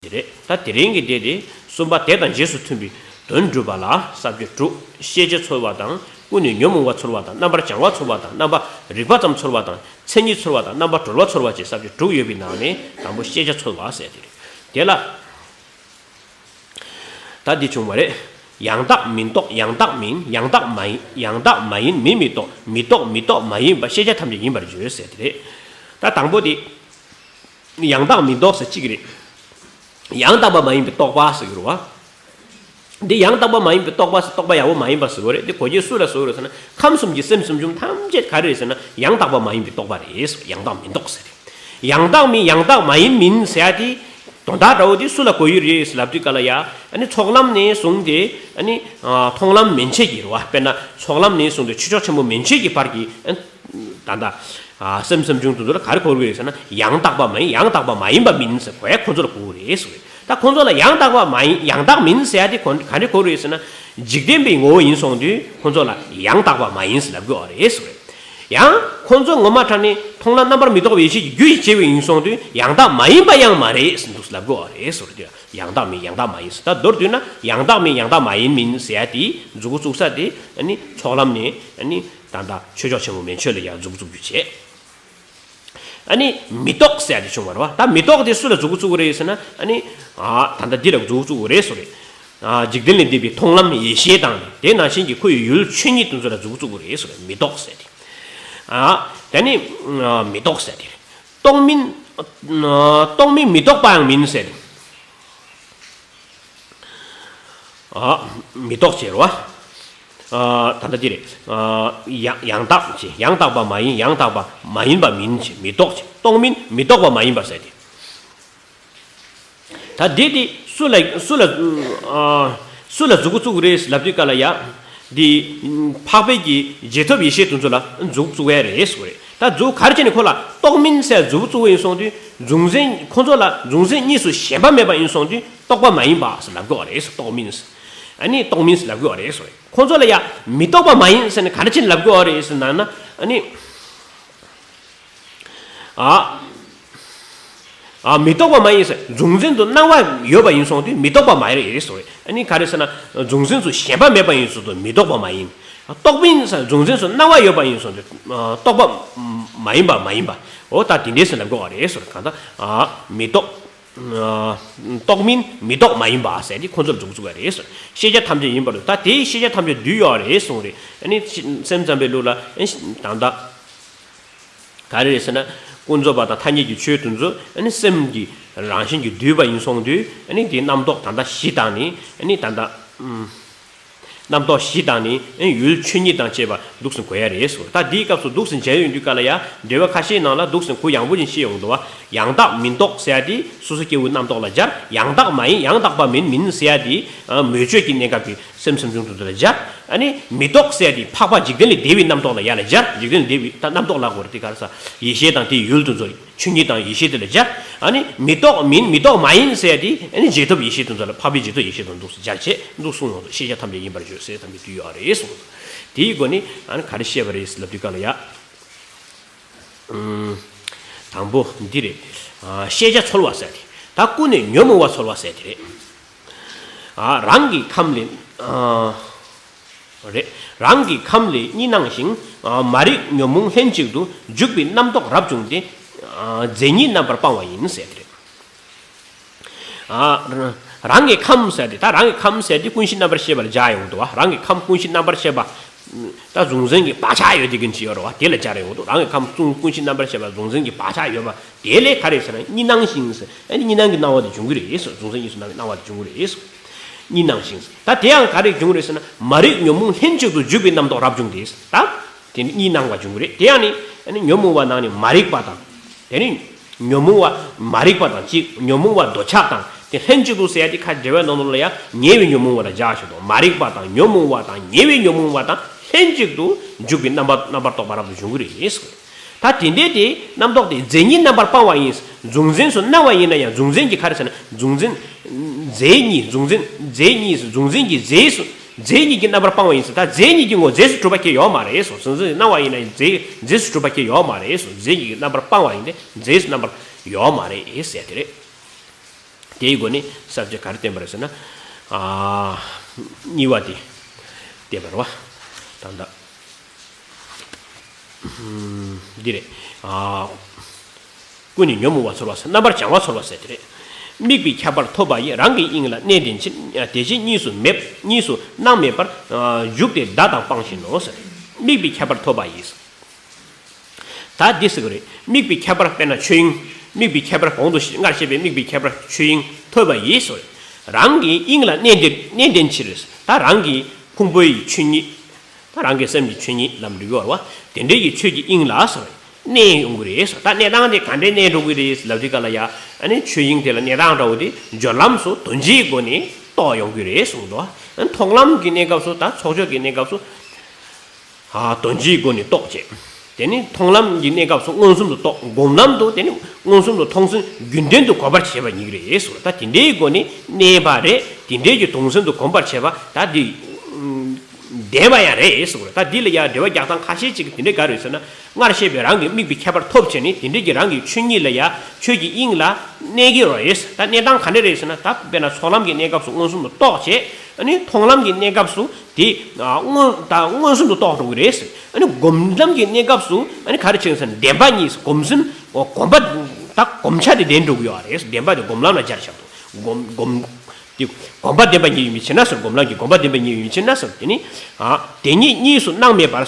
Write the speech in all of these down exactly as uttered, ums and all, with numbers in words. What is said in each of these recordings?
དེ་རེད། ད་དེ་རིང་གི་དེ་དེ་གསུམ་པ་དེ་དང་རྗེས་སུ་མཐུན་པའི་དོན་སྒྲུབ་པ་ལ་ས་བཅད་དྲུག་ཤེས་བྱ་ཚོལ་བ་དང་། ཀུན་ནས་ཉོན་མོངས་པ་ཚོལ་བ་དང་། རྣམ་པར་བྱང་བ་ཚོལ་བ་དང་། རྣམ་པར་རིག་པ་ཙམ་ཚོལ་བ་དང་། མཚན་ཉིད་ཚོལ་བ་དང་། རྣམ་པར་གྲོལ་བ་ཚོལ་བ་བཅས་ས་བཅད་དྲུག་ཡོད་པའི་ནང་ནས་དང་པོ་ཤེས་བྱ་ཚོལ་བ་ཟེར་དེ་རེད། དེ་ལ། ད་འདི་བྱུང་བ་རེད། ཡང་དག་མིན་རྟོག་ཡང་དག་མིན། ཡང་དག་མ་ཡིན། ཡང་དག་མ་ཡིན་མིན་མི་རྟོག་མི་རྟོག་མི་རྟོག་མ་ཡིན་པ་ཤེས་བྱ་ཐམས་ཅད་ཡིན་པར་བརྗོད་ཟེར་དེ་རེད། ད་དང་པོ་དེ། ཡང་དག་མིན་རྟོག་ཟེར་གཅིག་རེད། ཡང་དག་པ་མ་ཡིན་པའི་རྟོག་པ་ཟེར་གྱི་རེད་བ། འདི་ཡང་དག་པ་མ་ཡིན་པའི་རྟོག་པ་ཟེར་རྟོག་པ་ཡག་པོ་མ་ཡིན་པ་ཟེར་བ་རེད། འདི་གོ་རྒྱུ་སུ་ལ་ཟེར་བ་རེད་ཟེར་ན། ཁམས་གསུམ་གྱི་སེམས་སེམས་བྱུང་ཐམས་ཅད་ག་རེ་རེད་ཟེར་ན། ཡང་དག་པ་མ་ཡིན་པའི་རྟོག་པ་རེད། ཡང་དག་མིན་རྟོག་ཟེར་རེད། ཡང་དག་མིན། ཡང་དག་མ་ཡིན་མིན་ཟེར་ཡ་དེ། དོན་དག་འདྲ་བོ་དེ་སུ་ལ་གོ་ཡི་རེད་ཟེར་ལབ་དུས་ག་ལ་ཡ། ཨ་ནི་ཚོགས་ལམ་ནས་བཟུང་སྟེ། ཨ་ནི་ཨ་མཐོང་ལམ་མན་ཆད་ཀྱི་རེད་བ། དཔེར་ན་ཚོགས་ལམ་ནས་བཟུང་སྟེ་ཆོས་ཕྱོགས་ཆེན་པོ་མན་ཆད་ཀྱི་བར་གྱི། ཨ། ད་ལྟ། ཨ། སེམས་སེམས་བྱུང་དེ་ཚོ་ལ་ག་རེ་གོ་དགོས་ཟེར་ན། ཡང་དག་པ་མ་ཡིན། ཡང་དག་པ་མ་ཡིན་པ་མིན་ཟེར་གོ་ཡ་ཁོ་ཚོ་ལ་གོ་དགོས་རེད་ཟེར་བ་རེད། ད་ཁོ་ཚོ་ལ་ཡང་དག་པ་མ་ཡིན། ཡང་དག་མིན་ཟེར་ཡ་དེ་གོ་ག་འདྲ་གོ་དགོས་རེད་ཟེར་ན། འཇིག་རྟེན་པའི་ངོ་བོ་ཡིན་སོང་དུས་ཁོ་ཚོ་ལ་ཡང་དག་པ་མ་ཡིན་ཟེར་ལབ་དགོས་པ་རེད་ཟེར་བ་རེད། ཡང་ཁོ་ཚོ་ངོ་མ་དྲང་ནས་མཐོང་ལམ་རྣམ་པར་མི་རྟོག་པའི་ཡེ་ཤེས་ཀྱི་རྒྱུ་ཡིས་བྱས་པ་ཡིན་སོང་དུས་ཡང་དག་མ་ཡིན་པ་ཡང་མ་རེད་ཟེར་འདུག་ཟེར་ལབ་དགོས་པ་རེད་ཟེར་བ་རེད། ཡང་དག་མིན། ཡང་དག་མ་ཡིན་ཟེར། ད་མདོར་བསྡུས་ན་ཡང་དག་མིན། ཡང་དག་མ་ཡིན་མིན་ཟེར་ཡ་དེ་མཛུབ་གུ་བཙུགས་ས་དེ། ཨ་ནི་ཚོགས་ལམ་ནས། ཨ་ནི་ད་ལྟ་ཆོས་ཕྱོགས་ཆེན་པོ་མན་ཆད་ལ་ཡང་མཛུབ་གུ་བཙུགས་རྒྱུ་བྱས། ཨ་ནི་མི་རྟོག་ཟེར་ཡ་དེ་བྱུང་བ་རེད་བ། ད་མི་རྟོག་དེ་སུ་ལ་མཛུབ་གུ་བཙུགས་ཀྱི་རེད་ཟེར་ན། ཨ་ནི་ཨ་ད་ལྟ་འདི་ལ་མཛུབ་གུ་བཙུགས་ཀྱི་རེད་ཟེར་བ་རེད། ཨ་འཇིག་རྟེན་ལས་འདས་པའི་མཐོང་ལམ་ཡེ་ཤེས་དང་། དེ་ནང་བཞིན་གྱི་ཁོ་ཡི་ཡུལ་ཆོས་ཉིད་དེ་ཚོ་ལ་མཛུབ་གུ་བཙུགས་ཀྱི་རེད་ཟེར་བ་རེད། མི་རྟོག་ཟེར་དེ། ཨ་ད་ནི་ཨ་མི་རྟོག་ཟེར་དེ་རེད། རྟོག་མིན། ཨ་རྟོག་མིན་མི་རྟོག་པའང་མིན་ཟེར་དེ། ཨ་མི་རྟོག་ཅེས་རེད་བ། ཨ་ད་ལྟ་འདི་རེད། ཨ་ཡང་ཡང་དག་ཅེས། ཡང་དག་པ་མ་ཡིན། ཡང་དག་པ་མ་ཡིན་པ་མིན་ཅེས། མི་རྟོག་ཅེས། རྟོག་མིན་མི་རྟོག་པ་མ་ཡིན་པ་ཟེར་ཏེ། ད་འདི་དེ་སུ་ལ་སུ་ལ་ཨ་སུ་ལ་མཛུབ་གུ་བཙུགས་རེད་ལབ་དུས་ག་ལ་ཡ། འདི་འཕགས་པའི་གི་རྗེས་ཐོབ་ཡེ་ཤེས་དེ་ཚོ་ལ་མཛུབ་གུ་བཙུགས་ཡ་རེད་ཟེར་བ་རེད། ད་མཛུབ་གུ་ག་རེ་བྱས་ནས་ཁོ་ལ་རྟོག་མིན་ཟེར་མཛུབ་གུ་བཙུགས་པ་ཡིན་སོང་དུས། གཟུང་འཛིན་ཁོ་ཚོ་ལ་གཟུང་འཛིན་གཉིས་སུ་ཞེན་པ་མེད་པ་ཡིན་སོང་དུས། རྟོག་པ་མ་ཡིན་པ་ཟེར་ལབ་དགོས་པ་རེད་ཟེར། རྟོག་མིན་ཟེར། ཨ་ནི་རྟོག་མིན་ཟེར་ལབ་དགོས་པ་རེད་ཟེར། ཁོ་ཚོ་ལ་ཡ་མི་རྟོག་པ་མ་ཡིན་ཟེར་ནས་ག་འདྲ་བྱས་ནས་ལབ་དགོས་པ་རེད་ཟེར་ན་ན། ཨ་ནི། ཨ། ཨ་མི་རྟོག་པ་མ་ཡིན་ཟེར། གཟུང་འཛིན་དུ་སྣང་བ་ཡོད་པ་ཡིན་སོང་དུས་མི་རྟོག་པ་མ་རེད་ཟེར། ཨ་ནི་ག་རེ་ཟེར་ན། གཟུང་འཛིན་དུ་ཞེན་པ་མེད་པ་ཡིན་སོང་དུས་མི་རྟོག་པ་མ་ཡིན། རྟོག་མིན་ཟེར། གཟུང་འཛིན་དུ་སྣང་བ་ཡོད་པ་ཡིན་སོང་དུས་རྟོག་པ་མ་ཡིན་པ་མ་ཡིན་པ། འོ་ད་དེ་འདྲས་ཟེར་ལབ་དགོས་པ་རེད་ཟེར། གང་ལྟར་ཨ་མི་རྟོག་རྟོག་མིན་མི་རྟོག་མ་ཡིན་པ་ཟེར་དེ་ཁོ་ཚོར་མཛུབ་གུ་བཙུགས་པ་རེད་ཟེར། ཤེས་བྱ་ཐམས་ཅད་ཡིན་པར་ལྟ། དེའི་ཤེས་བྱ་ཐམས་ཅད་འདུས་ཡོད་རེད་གསུངས་རེད། ཨ་ནི་སེམས་ཙམ་པའི་ལུགས་ལ་ཨ་ནི་ད་ལྟ་ག་རེ་རེད་ཟེར་ན། ཀུན་རྫོབ་པ་དང་ཐ་སྙད་ཀྱི་ཆོས་དེ་ཚོ་ཨ་ནི་སེམས་ཀྱི་རང་བཞིན་གྱིས་འདུས་པ་ཡིན་སོང་དུས། ཨ་ནི་དེའི་རྣམ་རྟོག་ད་ལྟ་གཞི་དང་ནི། ཨ་ནི་ད་ལྟ་ཨུམ། རྣམ་རྟོག་གཞི་དང་ནི་ཡུལ་ཆོས་ཉིད་དང་བཅས་པ་འདུག་སེ་གོ་ཡ་རེད་ཟེར། ད་འདིའི་སྐབས་སུ་འདུག་སེ་མཇལ་ཡོང་དུས་ག་ལ་ཡ། འགྲེལ་པ་ཁ་ཤས་ནང་ལ་འདུག་སེ་གུ་ཡངས་པོ་ཅིག་བཤད་ཡོང་འདུག་བ། ཡང་དག་མིན་རྟོག་ཟེར་ཡ་དེ་སོ་སོ་སྐྱེ་བོའི་རྣམ་རྟོག་ལ་སྦྱར། ཡང་དག་མ་ཡིན། ཡང་དག་པ་མིན་མིན་ཟེར་ཡ་དེ་མོས་སྤྱོད་ཀྱི་གནས་སྐབས་ཀྱི་སེམས་སེམས་བྱུང་དེ་ཚོ་ལ་སྦྱར། ཨ་ནི་མི་རྟོག་ཟེར་ཡ་དེ་འཕགས་པ་འཇིག་རྟེན་ལས་འདས་པའི་རྣམ་རྟོག་ལ་ཡ་ལ་སྦྱར། འཇིག་རྟེན་ལས་འདས་པའི་ད་རྣམ་རྟོག་ལ་གོ་རེ་དེ་ག་རེ་ཟ། ཡེ་ཤེས་དང་དེའི་ཡུལ་དེ་ཚོ་ཆོས་ཉིད་དང་ཡེ་ཤེས་དེ་ལ་སྦྱར། ཨ་ནི་མི་རྟོག་མིན་མི་རྟོག་མ་ཡིན་ཟེར་ཡ་དེ་ཨ་ནི་རྗེས་ཐོབ་ཡེ་ཤེས་དེ་ཚོ་ལ། འཕགས་པའི་རྗེས་ཐོབ་ཡེ་ཤེས་དང་འདུག་སེ་སྦྱར་བྱས་འདུག་གསུངས་ཡོང་དུས། ཤེས་བྱ་ཐམས་ཅད་ཡིན་པར་བརྗོད་ཟེར་ཐམས་ཅད་འདུས་ཡོད་རེད་གསུངས། དེའི་སྒོ་ནས་ཨ་ནི་ག་རེ་བཤད་པ་རེད་ལབ་དུས་ག་ལ་ཡ། ཨུམ། དང་པོ་འདི་རེད། ཨ་ཤེས་བྱ་ཚོལ་བ་ཟེར་དེ། ད་ཀུན་ནས་ཉོན་མོངས་པ་ཚོལ་བ་ཟེར་དེ་རེད། ཨ་རང་གི་ཁམས་ལས། ཨ་རེད། རང་གི་ཁམས་ལས་གཉིས་སྣང་ཞིང་། ཨ་མ་རིག་ཉོན་མོངས་ལྷན་ཅིག་ཏུ་འཇུག་པའི་རྣམ་རྟོག་རབ་བྱུང་སྟེ། ཨ་རྫས་ཉིད་རྣམ་པར་སྤང་བ་ཡིན་ཟེར་དེ་རེད། ཨ་རང་གི་ཁམས་ཟེར་དེ། ད་རང་གི་ཁམས་ཟེར་དེ་ཀུན་གཞི་རྣམ་པར་ཤེས་པ་ལ་སྦྱར་ཡོང་འདུག་བ། རང་གི་ཁམས་ཀུན་གཞི་རྣམ་པར་ཤེས་པ། ད་གཟུང་འཛིན་གྱི་བག་ཆགས་ཡོད་དེ་ཀུན་གཞི་ཡོད་རེད་བ། དེ་ལ་སྦྱར་ཡོང་འདུག། རང་གི་ཁམས་ཀུན་ཀུན་གཞི་རྣམ་པར་ཤེས་པ་གཟུང་འཛིན་གྱི་བག་ཆགས་ཡོད་པ། དེ་ལས་ག་རེ་ཟེར་ན། གཉིས་སྣང་ཞིང་ཟེར། ཨ་ནི་གཉིས་སྣང་གི་སྣང་བ་དེ་འབྱུང་གི་རེད་ཟེར། གཟུང་འཛིན་གཉིས་སུ་སྣང་བའི་སྣང་བ་དེ་འབྱུང་གི་རེད་ཟེར། གཉིས་སྣང་ཞིང་ཟེར། ད་དེ་ཡང་ག་རེ་འབྱུང་གི་རེད་ཟེར་ན། མ་རིག་ཉོན་མོངས་ལྷན་ཅིག་ཏུ་འཇུག་པའི་རྣམ་རྟོག་རབ་བྱུང་སྟེ་ཟེར། ད་དེ་ནི་གཉིས་སྣང་བ་འབྱུང་གི་རེད། དེ་ཡང་ནི་ཨ་ནི་ཉོན་མོངས་པ་ནང་ནས་མ་རིག་པ་དང་། དེ་ནི་ཉོན་མོངས་པ་མ་རིག་པ་དང་གཅིག། ཉོན་མོངས་པ་འདོད་ཆགས་དང་དེ་ལྷན་ཅིག་ཏུ་ཟེར་ཡ་དེ་ཁ་འབྲེལ་བའི་ནང་ལོགས་ལ་ཡང་ཉེ་བའི་ཉོན་མོངས་པ་ལ་སྦྱར་བཞག་འདུག། མ་རིག་པ་དང་ཉོན་མོངས་པ་དང་ཉེ་བའི་ཉོན་མོངས་པ་དང་ལྷན་ཅིག་ཏུ་འཇུག་པའི་རྣམ་པ་རྣམ་པར་རྟོག་པ་རབ་ཏུ་འབྱུང་གི་རེད་ཟེར། ད་དེ་འདྲའི་དེ་རྣམ་རྟོག་དེ་རྫས་ཉིད་རྣམ་པར་སྤང་བ་ཡིན། གཟུང་འཛིན་སུ་སྣང་བ་ཡིན་ན་ཡང་། གཟུང་འཛིན་གྱི་ག་རེ་ཟེར་ན། གཟུང་འཛིན་རྫས་ཉིད། གཟུང་འཛིན་རྫས་ཉིད་སུ། གཟུང་འཛིན་གྱི་རྫས་སུ། རྫས་ཉིད་ཀྱི་རྣམ་པར་སྤང་བ་ཡིན་ཟེར། ད་རྫས་ཉིད་ཀྱི་ངོ་རྫས་སུ་གྲུབ་པ་སྐྱེ་ཡོད་མ་རེད་ཟེར། གཟུང་འཛིན་སྣང་བ་ཡིན་ན་ཡང་རྫས་རྫས་སུ་གྲུབ་པ་སྐྱེ་ཡོད་མ་རེད་ཟེར། རྫས་ཉིད་ཀྱི་རྣམ་པར་སྤང་བ་ཡིན་ཏེ་རྫས་སུ་རྣམ་པར་ཡོད་མ་རེད་ཟེར་དེ་རེད། དེའི་སྒོ་ནས་ས་བཅད་ག་རེ་བསྟན་པ་རེད་ཟེར་ན། ཨ། གཉིས་པ་དེ་བསྟན་པ་རེད་བ། ད་ལྟ། འདི་རེད། ཨ། ཀུན་ནས་ཉོན་མོངས་པ་ཚོལ་བ་ཟེར། རྣམ་པར་བྱང་བ་ཚོལ་བ་ཟེར་དེ་རེད། དམིགས་པའི་ཁྱད་པར་ཐོབ་པ་ཡིས། རང་གི་དབྱིངས་ལ་གནས་བརྟན་ཕྱིར། དེ་ཕྱིར་གཉིས་སུ་མེད། གཉིས་སུ་སྣང་མེད་པར། ཨ། བཞུགས་ཏེ་བརྡ་དང་སྤང་བཞིན་ནོ་ཟེར། དམིགས་པའི་ཁྱད་པར་ཐོབ་པ་ཡིས། ད་འདི་ཟེར་གི་རེད། དམིགས་པའི་ཁྱད་པར་དཔེར་ན་ཆོས་དབྱིངས། དམིགས་པའི་ཁྱད་པར་གོང་དུ་སྔར་བཤད་པའི་དམིགས་པའི་ཁྱད་པར་ཆོས་དབྱིངས་ཐོབ་པ་ཡིས་ཟེར། རང་གི་དབྱིངས་ལ་གནས་འདིར་གནས་བརྟན་ཕྱིར། ད་རང་གི་ཕུང་པོའི་ཆོས་ཉིད། ད་རང་གི་སེམས་ཀྱི་ཆོས་ཉིད་ལམ་འགྲིག་ཡོད་རེད་བ། དེ་འདྲའི་གི་ཆོས་ཀྱི་དབྱིངས་ལ་ཟེར། གནས་ཡོང་གི་རེད་ཟེར། ད་གནས་སྟངས་དེ་ག་འདྲའི་གནས་འགྲོ་གི་རེད་ལབ་དུས་ག་ལ་ཡ། ཨ་ནི་ཆོས་དབྱིངས་དེ་ལ་གནས་སྟངས་འདྲ་བོ་དེ་སྦྱོར་ལམ་སོགས་དོན་སྤྱིའི་སྒོ་ནས་རྟོགས་ཡོང་གི་རེད་གསུངས་འདུག། ཨ་ནི་མཐོང་ལམ་གྱི་གནས་སྐབས་སུ་དང་ཚོགས་སྦྱོར་གྱི་གནས་སྐབས་སུ། ཨ། དོན་སྤྱིའི་སྒོ་ནས་རྟོགས་བྱེད། དེ་ནི་མཐོང་ལམ་གྱི་གནས་སྐབས་སུ་མངོན་སུམ་དུ་རྟོགས། སྒོམ་ལམ་དུ་དེ་ནི་མངོན་སུམ་དུ་མཐོང་ཚུལ་རྒྱུན་ལྡན་དུ་གོམས་པར་བྱེད་པ་ཉིད་རེད་ཟེར། ད་དེ་འདྲའི་སྒོ་ནས་གནས་པ་རེད། དེ་འདྲའི་གི་དོན་སེམས་དུ་གོམས་པར་བྱེད་པ་ད་འདི་བདེན་པ་ཡང་རེད་ཟེར། ད་འདི་ལ་ཡང་འགྲེལ་བ་རྒྱག་སྟངས་ཁ་ཤས་ཅིག་དེ་འདྲའི་ག་རེ་ཟེར་ན། སྔར་བཤད་པའི་རང་གི་དམིགས་པའི་ཁྱད་པར་ཐོབ་བྱས་ནས་དེ་འདྲའི་གི་རང་གི་ཆོས་ཉིད་ལ་ཡང་ཆོས་ཀྱི་དབྱིངས་ལ་གནས་ཀྱི་རེད། ད་གནས་སྟངས་ག་འདྲ་རེད་ཟེར་ན། ད་དཔེར་ན་ཚོགས་ལམ་གྱི་གནས་སྐབས་སུ་མངོན་སུམ་དུ་རྟོགས་བྱས། ཨ་ནི་མཐོང་ལམ་གྱི་གནས་སྐབས་སུ། དེ། ཨ། མངོན། ད་མངོན་སུམ་དུ་རྟོགས་འགྲོ་གི་རེད། ཨ་ནི་སྒོམ་ལམ་གྱི་གནས་སྐབས་སུ་ཨ་ནི་ག་རེ་བྱེད་ཟེར་ན། བདེན་པ་གཉིས། སྒོམ་སེམས། གོམས་པ། ད་གོམས་ཆ་དེ་ལྡན་འགྲོ་གི་ཡོད་རེད། བདེན་པ་དེ་སྒོམ་ལམ་ལ་སྦྱར་བཞག་འདུག། སྒོམ། སྒོམ། དེ་གོམས་པ་བདེན་པ་གཉིས་ཡོད་མི་ཕྱིར་ན་ཟེར། སྒོམ་ལམ་གྱི་གོམས་པ་བདེན་པ་གཉིས་ཡོད་མི་ཕྱིར་ན་ཟེར། དེ་ནི། ཨ། དེ་ཉིད་གཉིས་སུ་སྣང་མེད་པར།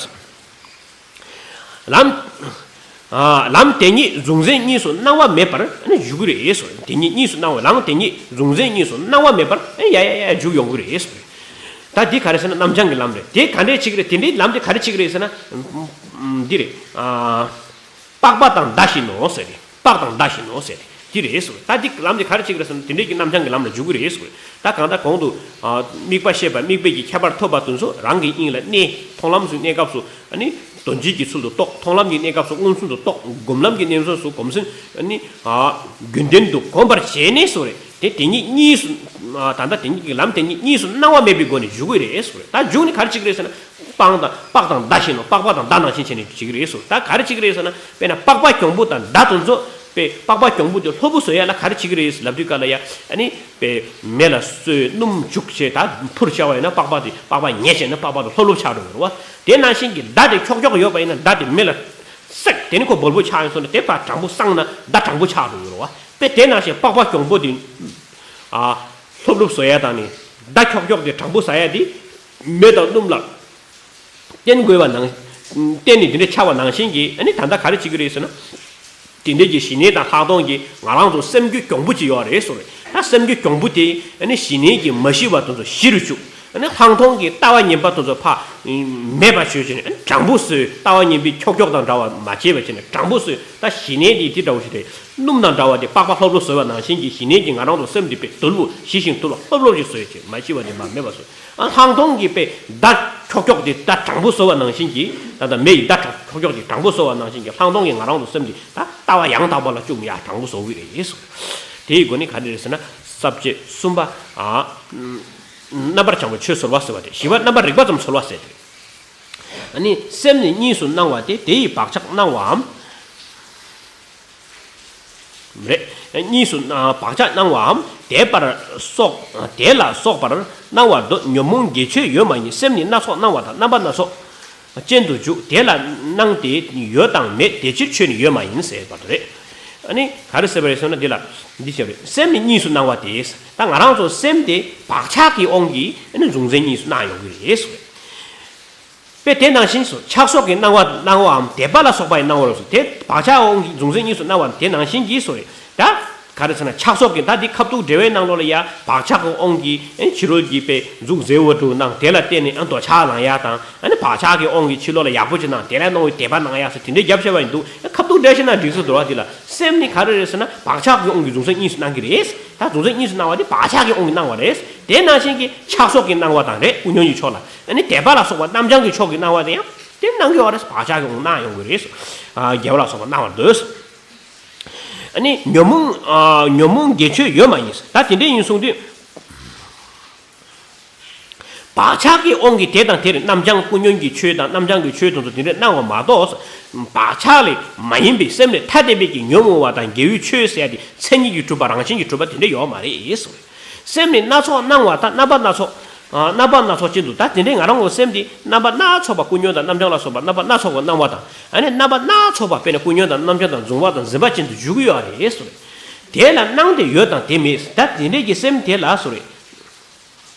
ལམ། ཨ། ལམ་དེ་ཉིད་གཟུང་འཛིན་གཉིས་སུ་སྣང་བ་མེད་པར་ཨ་ནི་འཇུག་གི་རེད་ཟེར། དེ་ཉིད་གཉིས་སུ་སྣང་བ། ལམ་དེ་ཉིད་གཟུང་འཛིན་གཉིས་སུ་སྣང་བ་མེད་པར་ཨ་ནི་ཡ་ཡ་ཡ་འཇུག་ཡོང་གི་རེད་ཟེར། ད་འདི་ག་རེ་ཟེར་ན། རྣམ་བྱང་གི་ལམ་རེད། དེ་ག་འདྲས་བྱེད་ཀྱི་རེད། དེ་འདྲའི་ལམ་དེ་ག་རེ་བྱེད་ཀྱི་རེད་ཟེར་ན། འདི་རེད། ཨ། པགས་པ་དང་ཟླ་བཞིན་ནོ་ཟེར་ཏེ། པགས་དང་ཟླ་བཞིན་ནོ་ཟེར་ཏེ། འདི་རེད་ཟེར། ད་འདི་ལམ་དེ་ག་རེ་བྱེད་ཀྱི་རེད་ཟེར་ན། དེ་འདྲས་ཀྱི་རྣམ་བྱང་གི་ལམ་ལ་འཇུག་གི་རེད་ཟེར། ད་གང་ལྟར་གོང་དུ། ཨ། དམིགས་པ་ཤེས་པ། དམིགས་པའི་གི་ཁྱད་པར་ཐོབ་པ་དེ་ཚོ་རང་གི་དབྱིངས་ལ་གནས། མཐོང་ལམ་སུ་གནས་སྐབས་སུ་ཨ་ནི་དོན་སྤྱིའི་གི་ཚུལ་དུ་རྟོགས། མཐོང་ལམ་གྱི་གནས་སྐབས་སུ་མངོན་སུམ་དུ་རྟོགས། སྒོམ་ལམ་གྱི་གནས་སྐབས་སུ་སྒོམ་སེམས་ཨ་ནི། ཨ། རྒྱུན་ལྡན་དུ་གོམས་པར་བྱས་ནས་ཟེར། དེ་དེ་ཉིད་གཉིས་སུ། ཨ། ད་ལྟ་དེ་ཉིད་ཀྱི་ལམ་དེ་ཉིད་གཉིས་སུ་སྣང་བ་མེད་པའི་སྒོ་ནས་འཇུག་གི་རེད་ཟེར། ད་འཇུག་ནི་ག་རེ་བྱེད་ཀྱི་རེད་ཟེར་ན། པགས་དང་། པགས་དང་ཟླ་བཞིན་ནོ། པགས་པ་དང་ཟླ་ནང་བཞིན་བྱས་ནས་བྱེད་ཀྱི་རེད་ཟེར། ད་ག་རེ་བྱེད་ཀྱི་རེད་ཟེར་ན། དཔེར་ན་པགས་པ་གྱོང་པོ་དང་ཟླ་དེ་ཚོ། དཔེ་པགས་པ་གྱོང་པོ་དེ་སློ་པོ་བཟོ་ཡ་ལ་ག་རེ་བྱེད་ཀྱི་རེད་ལབ་དུས་ག་ལ་ཡ། ཨ་ནི་དཔེ་མེ་ལ་བསྲོས། སྣུམ་བྱུགས་བྱས། ད་འཕུར་བྱ་བ་ཡིན་ན། པགས་པ་དེ། པགས་པ་ཉལ་བྱས་ན་པགས་པ་དེ་ལྷོབ་ལྷོབ་ཆགས་འགྲོ་གི་རེད་བ། དེ་ནང་བཞིན་གྱི་ཟླ་དེ་འཁྱོག་འཁྱོག་ཡོད་པ་ཡིན་ན། ཟླ་དེ་མེ་ལ་བསྲེགས། དེ་ནི་ཁོ་སྦོལ་པོ་ཆགས་ཡོང་སོང་ན། དེ་ཕར་གྲང་པོ་བསྲངས་ན་ཟླ་གྲང་པོ་ཆགས་འགྲོ་གི་རེད་བ། དཔེ་དེ་ནང་བཞིན་པགས་པ་གྱོང་པོ་དེ། ཨ། ལྷོབ་ལྷོབ་བཟོ་ཡ་དང་ནི། ཟླ་འཁྱོག་འཁྱོག་དེ་གྲང་པོ་ཟ་ཡ་དེ། མེ་དང་སྣུམ་ལ་བརྟེན་དགོས་པ་ནང་། བརྟེན་ནས་དེ་འདྲ་ཆགས་པ་ནང་བཞིན་གྱི། ཨ་ནི་ད་ལྟ་ག་རེ་བྱེད་ཀྱི་རེད་ཟེར་ན། དེ་འདྲའི་གི་ཞི་གནས་དང་ལྷག་མཐོང་གི་ང་རང་ཚོ་སེམས་རྒྱུད་གྱོང་པོ་ཅིག་ཡོད་རེད་ཟེར། ད་སེམས་རྒྱུད་གྱོང་པོ་དེ་ཨ་ནི་ཞི་གནས་ཀྱི་མ་ཞི་བ་དེ་ཚོ་ཞི་རུ་བཅུག། ཨ་ནི་ལྷག་མཐོང་གི་ལྟ་བ་ངན་པ་དེ་ཚོ་ཕར་མེད་པ་བྱོས་བྱས་ནས། ཨ་ནི་གྲང་པོ་བཟོས། ལྟ་བ་ངན་པའི་འཁྱོག་འཁྱོག་དང་འདྲ་བ་མ་བྱས་པ་བྱས་ནས་གྲང་པོ་བཟོས། ད་ཞི་གནས་དེ་དེ་འདྲ་བོ་ཞིག་རེད། སྣུམ་དང་འདྲ་བ་དེ་པགས་པ་ལྷོབ་ལྷོབ་བཟོས་པ་ནང་བཞིན་གྱི་ཞི་གནས་ཀྱི་ང་རང་ཚོ་སེམས་དེ་དཔེ་དུལ་བོ་ཞི་ཞིང་དུལ་བ་ལྷོབ་ལྷོབ་ཞིག་བཟོས་བྱས། མ་ཞི་བ་དེ་མ་མེད་པ་བཟོས། ཨ། ལྷག་མཐོང་གི་དཔེ་ཟླ་འཁྱོག་འཁྱོག་དེ་ཟླ་གྲང་པོ་བཟོ་བ་ནང་བཞིན་གྱི། ད་ལྟ་མེ་ཡིས་ཟླ་གྲང་། འཁྱོག་འཁྱོག་དེ་གྲང་པོ་བཟོ་བ་ནང་བཞིན་གྱི་ལྷག་མཐོང་གི་ང་རང་ཚོ་སེམས་དེ་ད་ལྟ་བ་ཡང་དག་པ་ལ་བཅུག་ཡ་གྲང་པོ་བཟོ་གི་རེད་ཟེར། དེའི་སྒོ་ནས་ག་རེ་རེད་ཟེར་ན། ས་བཅད་གསུམ་པ། ཨ། རྣམ་པར་བྱང་བའི་ཆོས་ཚོལ་བ་ཟེར་བ་དེ། བཞི་པ་རྣམ་པར་རིག་པ་ཙམ་ཚོལ་བ་ཟེར་དེ། ཨ་ནི་སེམས་ནི་གཉིས་སུ་སྣང་བ་སྟེ། དེ་ཡི་བག་ཆགས་སྣང་བའམ། རེད། གཉིས་སུ་བག་ཆགས་སྣང་བའམ། དད་པར་སོགས། དེ་ལ་སོགས་པར་སྣང་བར་འདོད། ཉོན་མོངས་དགེ་ཆོས་ཡོད་མ་ཡིན། སེམས་ནི་སྣ་ཚོགས་སྣང་བ་དང་། རྣམ་པ་སྣ་ཚོགས་ཅན་དུ་འཇུག། དེ་ལ་སྣང་སྟེ་ཡོད་དང་མེད། དེ་ཕྱིར་ཆོས་ནི་ཡོད་མ་ཡིན་ཟེར་བ་དེ་རེད། ཨ་ནི་ག་རེ་ཟེར་བ་རེད་ཟེར་ན། འདི་ལ་འདི་བྱས་པ་རེད། སེམས་ནི་གཉིས་སུ་སྣང་བ་སྟེ། ད་ང་རང་ཚོ་སེམས་དེ་བག་ཆགས་ཀྱི་དབང་གིས་ཨ་ནི་གཟུང་འཛིན་གཉིས་སུ་སྣང་ཡོང་གི་རེད་ཟེར། དཔེ་དེ་ནང་བཞིན་སོ། ཆགས་སོགས་ཀྱི་སྣང་བ་སྣང་བའམ། དད་པ་ལ་སོགས་པའི་སྣང་བ་རོ་སོ། དེ་བག་ཆགས་དབང་གིས་གཟུང་འཛིན་གཉིས་སུ་སྣང་བ་དེ་ནང་བཞིན་གྱིས་སོ་རེད། ད་ག་རེ་ཟེར་ན། ཆགས་སོགས་ཀྱི། ད་འདི་ཁ་ཐུག་འགྲེལ་བའི་ནང་ལོགས་ལ་ཡ། བག་ཆགས་ཀྱི་དབང་གིས་ཨེ་ཕྱི་རོལ་གྱི་དཔེ་གཟུགས་མཛེས་པོ་འདུག་ན། དེ་ལ་བརྟེན་ནས་ཨ་འདོད་ཆགས་ལང་ཡ་དང་། ཨ་ནི་བག་ཆགས་ཀྱི་དབང་གིས་ཕྱི་ལོགས་ལ་ཡག་པོ་ཅིག་སྣང་། དེ་ལ་སྣང་བའི་དད་པ་སྣང་ཡ་སོགས་དེ་འདྲའི་རྒྱབ་བཤད་པ་ཡིན་འདུག། ཨེ་ཁ་ཐུག་འགྲེལ་བཤད་ན་འགྲིག་ས་འདུག་ར། འདི་ལ་སེམས་ནི་ག་རེ་རེད་ཟེར་ན། བག་ཆགས་ཀྱི་དབང་གིས་གཟུང་འཛིན་གཉིས་སུ་སྣང་གི་རེད། ད་གཟུང་འཛིན་གཉིས་སུ་སྣང་བ་དེ་བག་ཆགས་ཀྱི་དབང་གིས་སྣང་བ་རེད། དེ་ནང་བཞིན་གྱི་ཆགས་སོགས་ཀྱི་སྣང་བ་དང་རེད། དབུ་ཉོན་གྱི་ཕྱོགས་ལ། ཨ་ནི་དད་པ་ལ་སོགས་པ་རྣམ་བྱང་གི་ཕྱོགས་ཀྱི་སྣང་བ་དེ་ཡང་དེ་སྣང་གི་ཡོད་རེད། བག་ཆགས་ཀྱི་དབང་སྣང་ཡོང་གི་རེད། ཨ། དགེ་བ་ལ་སོགས་པ་སྣང་བར་འདོད། ཨ་ནི་ཉོན་མོངས། ཨ། ཉོན་མོངས་དགེ་ཆོས་ཡོད་མ་ཡིན། ད་དེ་འདྲ་ཡིན་གསུངས་དུས། བག་ཆགས་ཀྱི་དབང་གིས་དེ་དང་དེར་རྣམ་བྱང་ཀུན་ཉོན་གྱི་ཆོས་དང་རྣམ་བྱང་གི་ཆོས་དེ་ཚོ་དེ་འདྲས་སྣང་བ་མ་གཏོགས། བག་ཆགས་ལས་མ་ཡིན་པའི་སེམས་ལས་ཐ་དད་པའི་གི་ཉོན་མོངས་པ་དང་དགེ་བའི་ཆོས་ཟེར་ཡ་དེ་མཚན་ཉིད་ཀྱིས་གྲུབ་པ་རང་བཞིན་གྱིས་གྲུབ་པ་དེ་འདྲས་ཡོད་མ་རེད་གསུངས། སེམས་ནི་སྣ་ཚོགས་སྣང་བ་དང་རྣམ་པ་སྣ་ཚོགས། ཨ། རྣམ་པ་སྣ་ཚོགས་ཅན་དུ། ད་དེ་འདྲའི་ང་རང་གི་སེམས་འདི་རྣམ་པ་སྣ་ཚོགས་པ། ཀུན་ཉོན་དང་རྣམ་བྱང་ལ་སོགས་པ་རྣམ་པ་སྣ་ཚོགས་པ་སྣང་བ་དང་། ཨ་ནི་རྣམ་པ་སྣ་ཚོགས་པ་དཔེར་ན་ཀུན་ཉོན་དང་རྣམ་བྱང་དང་གཟུང་བ་དང་འཛིན་པ་ཅན་དུ་འཇུག་གི་ཡོད་རེད་གསུངས་རེད། དེ་ལ་སྣང་སྟེ་ཡོད་དང་དེ་མེད། ད་དེ་འདྲའི་གི་སེམས་དེ་ལ་གསུངས་རེད།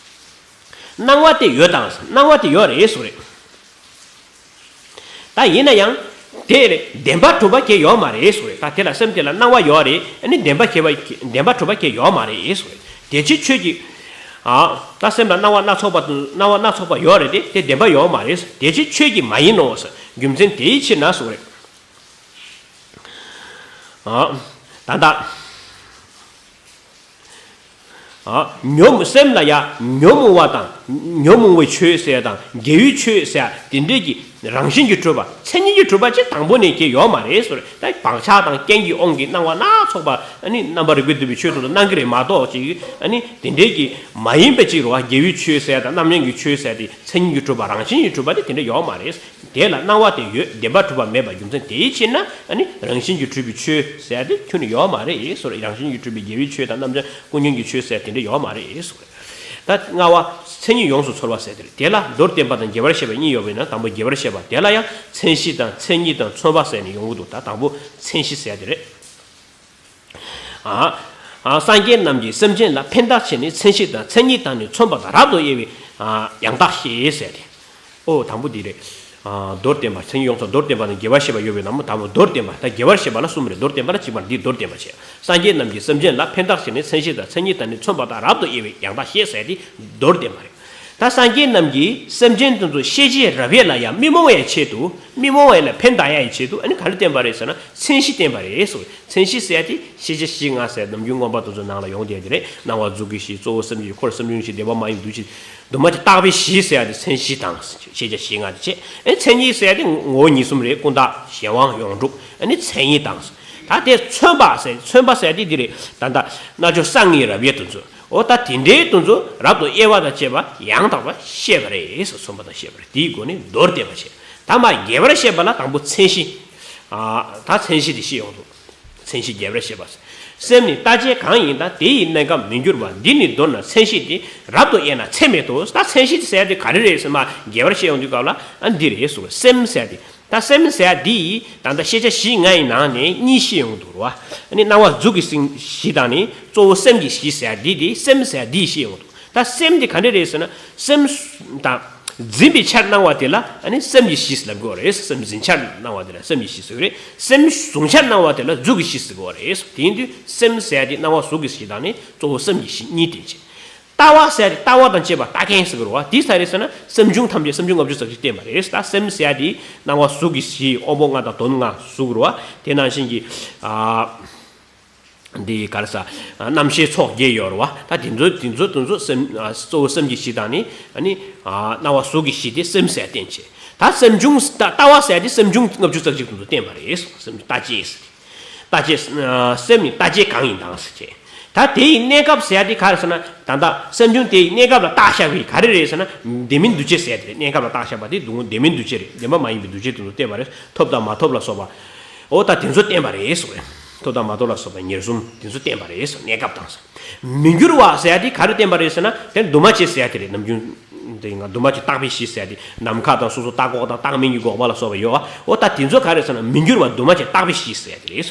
སྣང་བ་དེ་ཡོད་དང་། སྣང་བ་དེ་ཡོད་རེད་གསུངས་རེད། ད་ཡིན་ན་ཡང་། དེ་ལས་བདེན་པར་གྲུབ་པ་གང་ཡོད་མ་རེད་གསུངས་རེད། ད་དེ་ལ་སེམས་དེ་ལ་སྣང་བ་ཡོད་རེད། ཨ་ནི་བདེན་པ་གང་བ། བདེན་པར་གྲུབ་པ་གང་ཡོད་མ་རེད་གསུངས་རེད། དེ་ཕྱིར་ཁྱོད་ཀྱིས། ཨ། ད་སེམས་ལ་སྣང་བ་སྣ་ཚོགས་པ་དང་། སྣང་བ་སྣ་ཚོགས་པ་ཡོད་རེད་དེ། དེ་བདེན་པ་ཡོད་མ་རེད། དེ་ཕྱིར་ཁྱོད་ཀྱིས་མ་ཡིན་ནོ། རྒྱུ་མཚན་དེའི་ཕྱིར་ན་གསུངས་རེད། ཨ། ད་ལྟ། ཨ། ཉོན། སེམས་ལ་ཡང་ཉོན་མོངས་པ་དང་། ཉོན་མོངས་པའི་ཆོས་ཟེར་དང་དགེ་བའི་ཆོས་ཟེར་དེ་འདྲས་ཀྱི་རང་བཞིན་གྱིས་གྲུབ་པ། མཚན་ཉིད་ཀྱིས་གྲུབ་པ་ཅིག་དང་པོ་ནས་ཀྱི་ཡོད་མ་རེད་གསུངས་རེད། ད་བག་ཆགས་དང་རྐྱེན་གྱི་དབང་གིས་སྣང་བ་སྣ་ཚོགས་པ། ཨ་ནི་རྣམ་པར་རིག་པས་བསྡུས་པའི་ཆོས་དེ་ཚོ་སྣང་གི་རེད་མ་གཏོགས་ཅིག། ཨ་ནི་དེ་འདྲས་ཀྱི་མ་ཡིན་པ་ཅིག་རེད་བ། དགེ་བའི་ཆོས་ཟེར་དང་རྣམ་གཞག་གི་ཆོས་ཟེར་དེ་མཚན་ཉིད་ཀྱིས་གྲུབ་པ་རང་བཞིན་གྱིས་གྲུབ་པ་དེ་དེ་འདྲས་ཡོད་མ་རེད། དེ་ལ་སྣང་བ་དེ་ཡོད། བདེན་པར་གྲུབ་པ་མེད་པ་རྒྱུ་མཚན་དེའི་ཕྱིར་ན། ཨ་ནི་རང་བཞིན་གྱིས་གྲུབ་པའི་ཆོས་ཟེར་ཡ་དེ་ཁྱོན་ནས་ཡོད་མ་རེད་གསུངས་རེད། རང་བཞིན་གྱིས་གྲུབ་པའི་དགེ་བའི་ཆོས་དང་རྣམ་བྱང་ཀུན་ཉོན་གྱི་ཆོས་ཟེར་དེ་འདྲ་ཡོད་མ་རེད་གསུངས་རེད། ད་ལྔ་བ། མཚན་ཉིད་ཡོངས་སུ་ཚོལ་བ་ཟེར་དེ་རེད། དེ་ལ་མདོར་བསྟན་པ་དང་རྒྱས་པར་བཤད་པ་གཉིས་ཡོད་པས་ན། དང་པོ་རྒྱས་པར་བཤད་པ། དེ་ལ་ཡང་མཚན་གཞི་དང་མཚན་ཉིད་དང་མཚོན་པ་ཟེར་ནས་ཡོང་གི་འདུག། ད་དང་པོ་མཚན་གཞི་ཟེར་ཡ་དེ་རེད། ཨ། ཨ། སངས་རྒྱས་རྣམས་ཀྱིས་སེམས་ཅན་ལ་ཕན་བཏགས་བྱས་ནས། མཚན་གཞི་དང་མཚན་ཉིད་དང་ནི་མཚོན་པ་དང་རབ་ཏུ་དབྱེ་བའི། ཨ། ཡང་དག་བཤད་ཟེར་ཏེ། ཨོ། དང་པོ་འདི་རེད། ཨ། མདོར་བསྟན་པ། མཚན་ཉིད་ཡོངས་སུ། མདོར་བསྟན་པ་དང་རྒྱས་པར་བཤད་པ་ཡོད་པས་ན། དང་པོ་མདོར་བསྟན་པ། ད་རྒྱས་པར་བཤད་པ་ལ་གསུམ་རེད། མདོར་བསྟན་པ་ལ་གཅིག་པ་རེད། འདི་མདོར་བསྟན་པ་བྱས། སངས་རྒྱས་རྣམས་ཀྱིས་སེམས་ཅན་ལ་ཕན་བཏགས་བྱས་ནས། མཚན་གཞི་དང་མཚན་ཉིད་དང་ནི་མཚོན་པ་དང་རབ་ཏུ་དབྱེ་བའི་ཡང་དག་བཤད་ཟེར་ཏེ་མདོར་བསྟན་པ་རེད། ད་སངས་རྒྱས་རྣམས་ཀྱིས་སེམས་ཅན་དེ་ཚོ་ཤེས་བྱའི་རབ་དབྱེ་ལ་ཡང་མི་རྨོངས་པའི་ཆེད་དུ། མི་རྨོངས་པ་ལ་ཕན་བཏགས་ཡ་ཡི་ཆེད་དུ། ཨ་ནི་ག་རེ་བསྟན་པ་རེད་ཟེར་ན། མཚན་གཞི་བསྟན་པ་རེད་གསུངས། མཚན་གཞི་ཟེར་ཡ་དེ་ཤེས་བྱ་གཞི་ལྔ་ཟེར། ནམ་རྒྱུན་མངོན་པ་དེ་ཚོ་ནང་ལ་ཡོང་བསྡད་ཀྱི་རེད། སྣང་བ་གཟུགས་ཀྱི་གཞི། གཙོ་བོ་སེམས་ཀྱི། འཁོར་སེམས་བྱུང་གི་གཞི། བདེ་བ་མ་ཡིན་པའི་འདུ་བྱེད། འདུས་མ་བྱས་བཏགས་པའི་གཞི་ཟེར་ཡ་དེ་མཚན་གཞི་དང་། ཤེས་བྱ་གཞི་ལྔ་དེ་བྱས། ཨེ། མཚན་ཉིད་ཟེར་ཡ་དེ་ངོ་བོ་ཉིད་གསུམ་རེད། ཀུན་བཏགས། གཞན་དབང་། ཡོངས་གྲུབ། ཨ་ནི་མཚན་ཉིད་དང་། ད་དེ་མཚོན་པ་ཟེར། མཚོན་པ་ཟེར་ཡ་དེ་འདི་རེད། ད་ལྟ་རྣལ་འབྱོར་གསང་གནས་རབ་དབྱེ་དེ་ཚོ། འོ། ད་དེ་འདྲའི་དེ་ཚོ་རབ་ཏུ་དབྱེ་བ་དང་བཅས་པ་ཡང་དག་པར་བཤད་པ་རེད། མཚོན་པ་དང་བཤད་པ་རེད། དེའི་སྒོ་ནས་མདོར་བསྟན་པ་བྱས། ད་མར་རྒྱས་པར་བཤད་པ་ལ་དང་པོ་མཚན་གཞི། ཨ། ད་མཚན་གཞི་དེ་བཤད་ཡོང་དུས། མཚན་གཞི་རྒྱས་པར་བཤད་པ། སེམས་ནི་རྟག་སྐྱེས་གང་ཡིན་དང་། དེ་ཡི་གནས་སྐབས་མི་འགྱུར་བ། འདི་ནི་མདོར་ན་མཚན་གཞི་སྟེ། རབ་ཏུ་དབྱེ་ན་ཚད་མེད་དོ། ད་མཚན་གཞི་དེ་ཟེར་ཡ་དེ་ག་རེ་རེད་ཟེར། མར་རྒྱས་པར་བཤད་ཡོང་དུས་སྐབས་ལ། ཨ། འདི་རེད་གསུངས། སེམས་ཟེར་ཡ་དེ། ད་སེམས་ཟེར་ཡ་འདི་ཡིས་ད་ལྟ་ཤེས་བྱ་གཞི་ལྔ་ཡི་ནང་ནས་གཉིས་བཤད་ཡོང་གི་འདུག་རེད་བ། ཨ་ནི་སྣང་བ་གཟུགས་ཀྱི་གཞི་དང་ནི་གཙོ་བོ་སེམས་ཀྱི་གཞི་ཟེར་ཡ་འདི། དེ་སེམས་ཟེར་ཡ་འདི་ཡིས་བཤད་ཡོང་གི་འདུག། ད་སེམས་འདི་ག་འདྲ་རེད་ཟེར་ན། སེམས་དང་འཛིན་པའི་ཆར་སྣང་བ་དེ་ལ་ཨ་ནི་སེམས་ཀྱི་གཞི་ཟེར་ལབ་དགོས་རེད། སེམས་འཛིན་ཆར་སྣང་བ་དེ་ལ་སེམས་ཀྱི་གཞི་ཟེར་གི་རེད། སེམས་གཟུང་ཆར་སྣང་བ་དེ་ལ་གཟུགས་ཀྱི་གཞི་ཟེར་དགོས་རེད། དེ་ཡིན་དུས་སེམས་ཟེར་ཡ་དེ་སྣང་བ་གཟུགས་ཀྱི་གཞི་དང་ནི་གཙོ་བོ་སེམས་ཀྱི་གཞི་གཉིས་བསྟན་བྱས། ལྟ་བ་ཟེར་ཡ་དེ་ལྟ་བ་དང་བཅས་པ་ལྟ་མཁན་ཟེར་གི་རེད་བ། དེ་ས་རེད་ཟེར་ན་སེམས་བྱུང་ཐམས་ཅད། སེམས་བྱུང་ལྔ་བཅུ་རྩ་གཅིག་བསྟན་པ་རེད། ད་སེམས་ཟེར་ཡ་དེ་སྣང་བ་གཟུགས་ཀྱི་གཞི། དབང་པོ་ལྔ་དང་དོན་ལྔ་ཟེར་གི་རེད་བ། དེ་ནང་བཞིན་གྱི། ཨ། འདི་ག་རེ་ཟེར། རྣམ་ཤེས་ཚོགས་བརྒྱད་ཡོད་རེད་བ། ད་དེ་ཚོ་དེ་ཚོ་དེ་ཚོ་སེམས། ཨ། གཙོ་བོ་སེམས་ཀྱི་གཞི་དང་ནི། ཨ་ནི། ཨ། སྣང་བ་གཟུགས་ཀྱི་གཞི་དེ་སེམས་ཟེར་བསྟན་བྱས། ད་སེམས་བྱུང་། ད་ལྟ་བ་ཟེར་ཡ་དེ་སེམས་བྱུང་ལྔ་བཅུ་རྩ་གཅིག་དེ་ཚོ་བསྟན་པ་རེད། སེམས་ལྟ་བྱེད། ལྟ་བྱེད། ཨ། སེམས་ནི་ལྟ་བྱེད་གང་ཡིན་དང་ཟེར་བྱས། ད་དེ་ཡི་གནས་སྐབས་ཟེར་ཡ་དེ་ག་རེ་ཟེར་ན། ད་ལྟ་སེམས་བྱུང་དེ་ཡི་གནས་སྐབས་ལ་བཏགས་བཞག་པའི་ག་རེ་རེད་ཟེར་ན། ལྡན་མིན་འདུ་བྱེད་ཟེར་ཡ་དེ་རེད། གནས་སྐབས་ལ་བཏགས་བཞག་པ་དེ་སྡུག་བསྔལ་ལྡན་མིན་འདུ་བྱེད་རེད། ལྡན་པ་མ་ཡིན་པའི་འདུ་བྱེད་དེ་ཚོ་བསྟན་པ་རེད། ཐོབ་དང་མ་ཐོབ་ལ་སོགས་པ། འོ། ད་དེ་ཚོ་བསྟན་པ་རེད་གསུངས་རེད། ཐོབ་དང་མ་ཐོབ་ལ་སོགས་པ་ཉེར་གསུམ་དེ་ཚོ་བསྟན་པ་རེད་གསུངས། གནས་སྐབས་དང་ཟེར། མི་འགྱུར་བ་ཟེར་ཡ་དེ་ག་རེ་བསྟན་པ་རེད་ཟེར་ན། དེ་འདུས་མ་བྱས་ཟེར་ཡ་དེ་རེད། ནམ་རྒྱུན་དེ་ང་འདུས་མ་བྱས་བཏགས་པའི་གཞི་ཟེར་ཡ་དེ། ནམ་མཁའ་དང་སོ་སོ་བཏགས་འགོག་དང་བཏགས་མིན་གྱི་འགོག་པ་ལ་སོགས་པ་ཡོད་བ། འོ། ད་དེ་ཚོ་ག་རེ་ཟེར་ན། མི་འགྱུར་བ་འདུས་མ་བྱས་བཏགས་པའི་གཞི་ཟེར་ཡ་དེ་རེད།